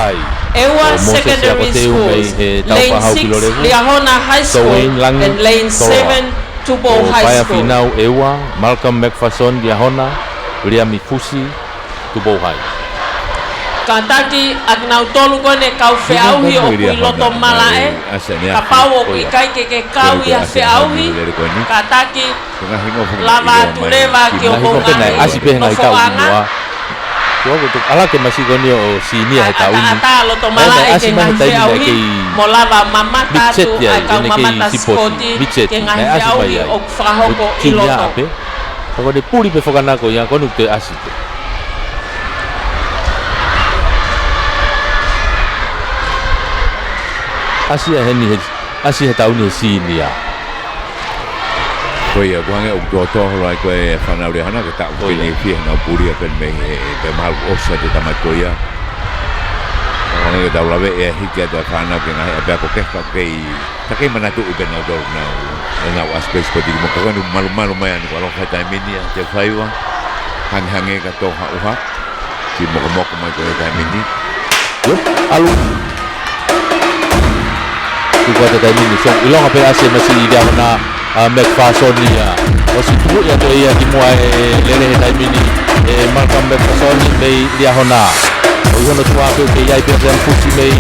ʻEua Secondary Schools. Lane six, Liahona High School. And lane seven, Tupou High School. Paea Fīnau ʻEua, Malcolm McPherson Liahona, Liami Fusi, Tupou High. Kātaki, ʻa kinautolu ko eni kau feʻauhi ʻoku ʻi loto malaʻe, kapau ʻoku ʻikai ke ke kau ʻi ha feʻauhi, kātaki, lava atu leva ki hoʻo ngaahi nofoʻanga. Kuo ʻosi ʻalake masi ko eni ʻo senior he taʻu ni. Ata loto malaʻe ke ngaahi feʻauhi, mo lava mamata atu ʻa e kau mamata sipoti ke ngaahi feʻauhi ʻoku fakahoko ʻi loto. Ka ko ʻene puli pē fakanako ia, ko ʻene toe ʻasi pē. ʻAsi ʻa heni he, ʻasi he taʻu ni he senior. Ko ia, kuo hangē ʻoku tōtō holo ai ko e fānau Liahona, ke taʻu pē eni fiha nau puli ʻa pē mei he, pea mahalo ʻosi ʻa e tamaiki ko ia. Kuo hangē ke tau lave ʻe hiki atu ʻa e fānau ke ngaahi ʻa pea ko ke ka kei Ka kei manatuʻi pē nautolu nau, nau ʻasi pē sipoti ki muʻa ka ko eni malumalu mai ʻa eni ko alofa he taimi ni ʻa Teufaiva. Hangehangē ka tō ha ʻuha. Ki mokomoko mai ko e taimi ni. ʻAlu. Tuku atu he taimi ni, so, ʻilonga pē ʻasi e masiʻi Liahona, ʻa McPherson ia. ʻOsi tuʻu ia toe ia ki muʻa e lele he taimi ni, ʻe Malcolm McPherson mei Liahona. ʻO ʻi hono tuʻa pē ʻoku kei ʻi ai pē ʻa Liami Fusi mei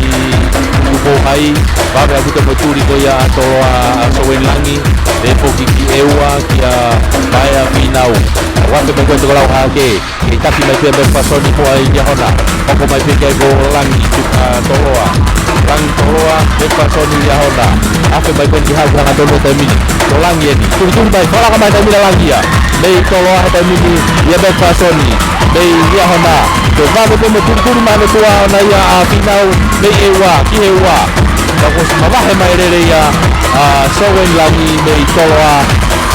Tupou High, vave ʻaupito mo e tuli ko ia ʻa Toloa, ʻa Souen Langi, ʻe foki ki ʻEua, kia Paea Fīnau. Vave mai ko e toko lau hake, kei taki mai pē ʻa McPherson muʻa ʻi Liahona. Hoko mai pē ki ai ko Langi, ʻa Toloa. Langi Toloa, McPherson ʻi Liahona. Afe mai ko eni ki hau ki hangatonu he taimi ni. Ko Langi eni. Tuli tuli mai, fakalaka mai taimi ni ʻa Langi ia. Mei Toloa he taimi ni, ia McPherson. Mei Liahona, ko e vave pē mo e tuli tuli mai ʻa e tuʻa ʻona ia ʻa Fīnau, mei ʻEua, ki ʻEua. Ka kuo ʻosi mavahe mai e lele ia ʻa Souen Langi mei Toloa,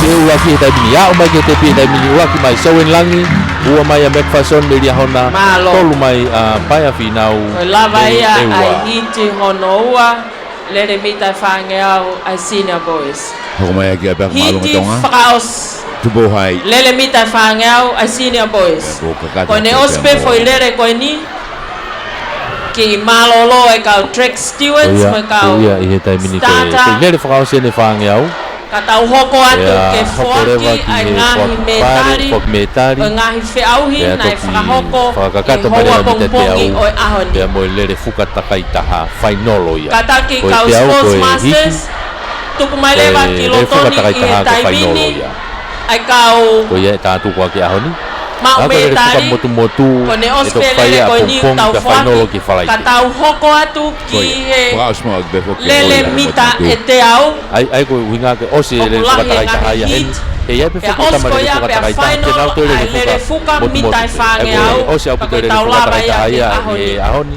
ki ʻEua ki he taimi ni. Aʻu mai ki he tepi he taimi ni, ʻuluaki mai Souen Langi, ua mai ʻa McPherson mei Liahona, tolu mai ʻa Paea Fīnau, mei ʻEua. Ko e lava ia ʻa e hiti hono ua. Lele mita fāngeau ʻa e senior boys. Hoko mai ʻaki ʻa e pea ko Mālunga Tonga. Hiti fakaʻosi. Tupou High. Lele mita fāngeau ʻa e senior boys. Ko ʻene ʻosi pē foʻi lele ko eni. Kiʻi mālōlō e kau track stewards mo e kau starters. Ia ʻi he taimi ni ko e lele fakaʻosi ʻene fāngeau. Ka tau hoko atu ke foaki ʻa e ngaahi mētali, ʻo e ngaahi feʻauhi naʻe fakahoko ʻi he houa pongipongi ʻo e ʻaho ni. Pea mo e lele fuka takai taha fainolo ia. Kātaki kau sports masters, tuku mai leva ki loto ni ʻi he taimi ni ʻa e kau maʻu mētali, ko ʻene ʻosi pē lele ko eni ʻoku tau foaki, ka tau hoko atu ki he lele mita ʻe teau. ʻAi, ʻai ko e ʻuhinga ke ʻosi e lele fuka takai taha ia heni. ʻE ʻi ai pē fuka tama lele fuka takai taha, ke nau toe lele fuka mita ʻe fāngeau. ʻOsi ʻaupito e lele fuka takai taha ia he ʻaho ni.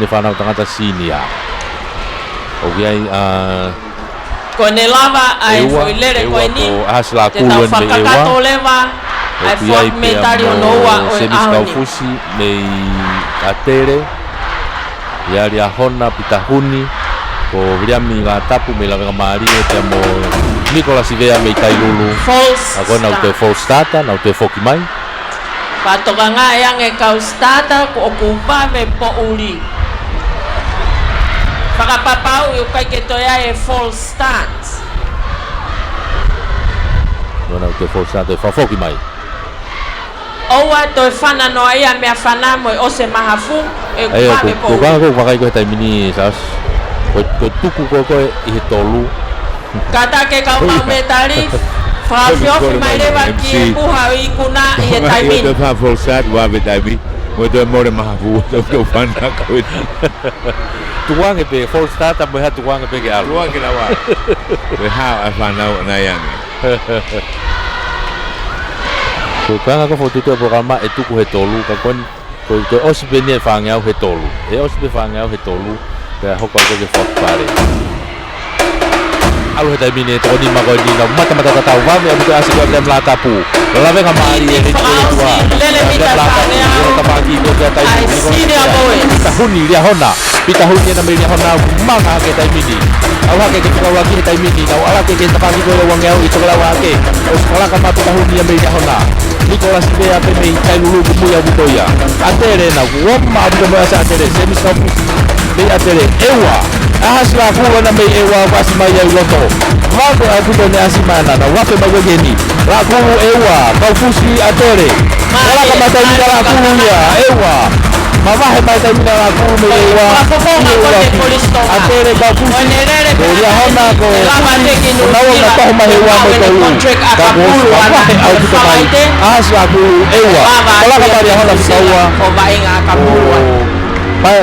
ʻene fānau tangata senior. ʻOku ʻi ai ʻa Ko ʻene lava ʻa e ʻEua, foʻi lele ʻEua ko eni, ko ʻAhasi Lakulu eni mei ʻEua. Fakakakato leva ʻa e ʻOku ʻi ai foaki pea metali mo hono ua ʻo e Semisi ʻaho ni. Kaufusi mei ʻAtele. ʻI ai Liahona Pita Huni, ko Viliami Ngatapu mei Lavengamālie pea mo Nikolasi Vea mei Tailulu. False start. ʻA ko ena ʻoku toe false start, ʻa ena ʻoku toe foki mai. Pea tokangaʻi ange kau starter, ko ʻoku vave poʻuli. Fakapapauʻi ʻoku ʻikai ke toe ʻi ai e false start. Ko ena ʻoku toe false start, toe fakafoki mai. ʻOua toe fana noa ia meʻafana mo e ʻosi e mahafu, ʻe ʻAi, vave ko, ko poʻuli. Kanga ko vakai ko e taimi ni, Sas. Ko, ko tuku ko, ko ʻi he tolu. Kātaki kau mau metali, fakaofiofi mai leva ki he puha ʻo e ikuna ʻi he taimi ni. Ko e fā false start, vave taimi. Mo e toe mole mahafu, toe kau fana ko e. Tukuange pē, false start, mo e hā tukuange pē ke ʻalu. Tukuange lava. Ko e hā ʻa e fānau ʻanai ange. Ko e kanga ko fotu te polokalama ʻe tuku he tolu, ka ko eni, ko, ko e ʻosi pē eni e fāngeau he tolu. ʻE ʻosi pē fāngeau he tolu, pea hoko atu ke fakapale. ʻAlu he taimi ni e toko nima ko eni nau matamata tatau vave, ʻa e mita ʻasi ko e Viliami Ngatapu. Lavengamālie he kole tua. Lele mita fāngeau. Lele mita fāngeau. Ai, senior boy. Pita Huni Liahona. Pita Huni ena mei Liahona, manga hake taimi ni. ʻAlu hake ke fakaʻuluaki he taimi ni, nau ʻalu hake ke tafaʻaki ko e uangeau ʻi tokelau hake. ʻOsi kalaka mai Pita Huni ia mei Liahona. Nikolasi Vea pē mei Tailulu, kumui ʻaupito ia. ʻAtele ena, kuo ʻomai ʻaupito mo e ʻasi ʻa ʻAtele, Semisi Kaufusi mei ʻAtele, ʻEua. ʻAhasi Lakulu ena mei ʻEua, ʻoku ʻasi mai ia ʻi loto. Vave ʻaupito ʻene ʻasi mai ena, nau vafe mai ko eni. Lakulu ʻEua, Kaufusi ʻAtele. Kalaka mai taimi ni Lakulu ia, ʻEua. Mavahe mai taimi ni Lakulu mei ʻEua. ʻEua. ʻAtele Kaufusi. Ko Liahona ko Kaufusi. Ko nau ʻo na toho mai he ua mo e tolu. Ka kuo mavahe ʻaupito mai. ʻAhasi Lakulu, ʻEua. Kalaka mai Liahona Fikaua. Ko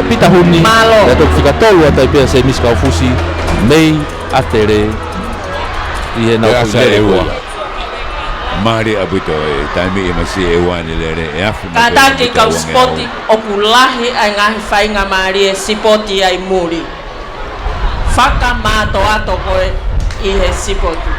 Pita Huni. Mālō. Pea toki fika tolu atu ai pē ʻa Semisi Kaufusi mei ʻAtele. ʻI he nau ʻAsa ʻEua. Mālie ʻaupito e taimi ʻi masi ʻEua ni lele ʻe afi mai. Kātaki kau sipoti, ʻoku lahi ʻa e ngaahi faingamālie sipoti ʻi muli. Fakamātoato koe ʻi he sipoti.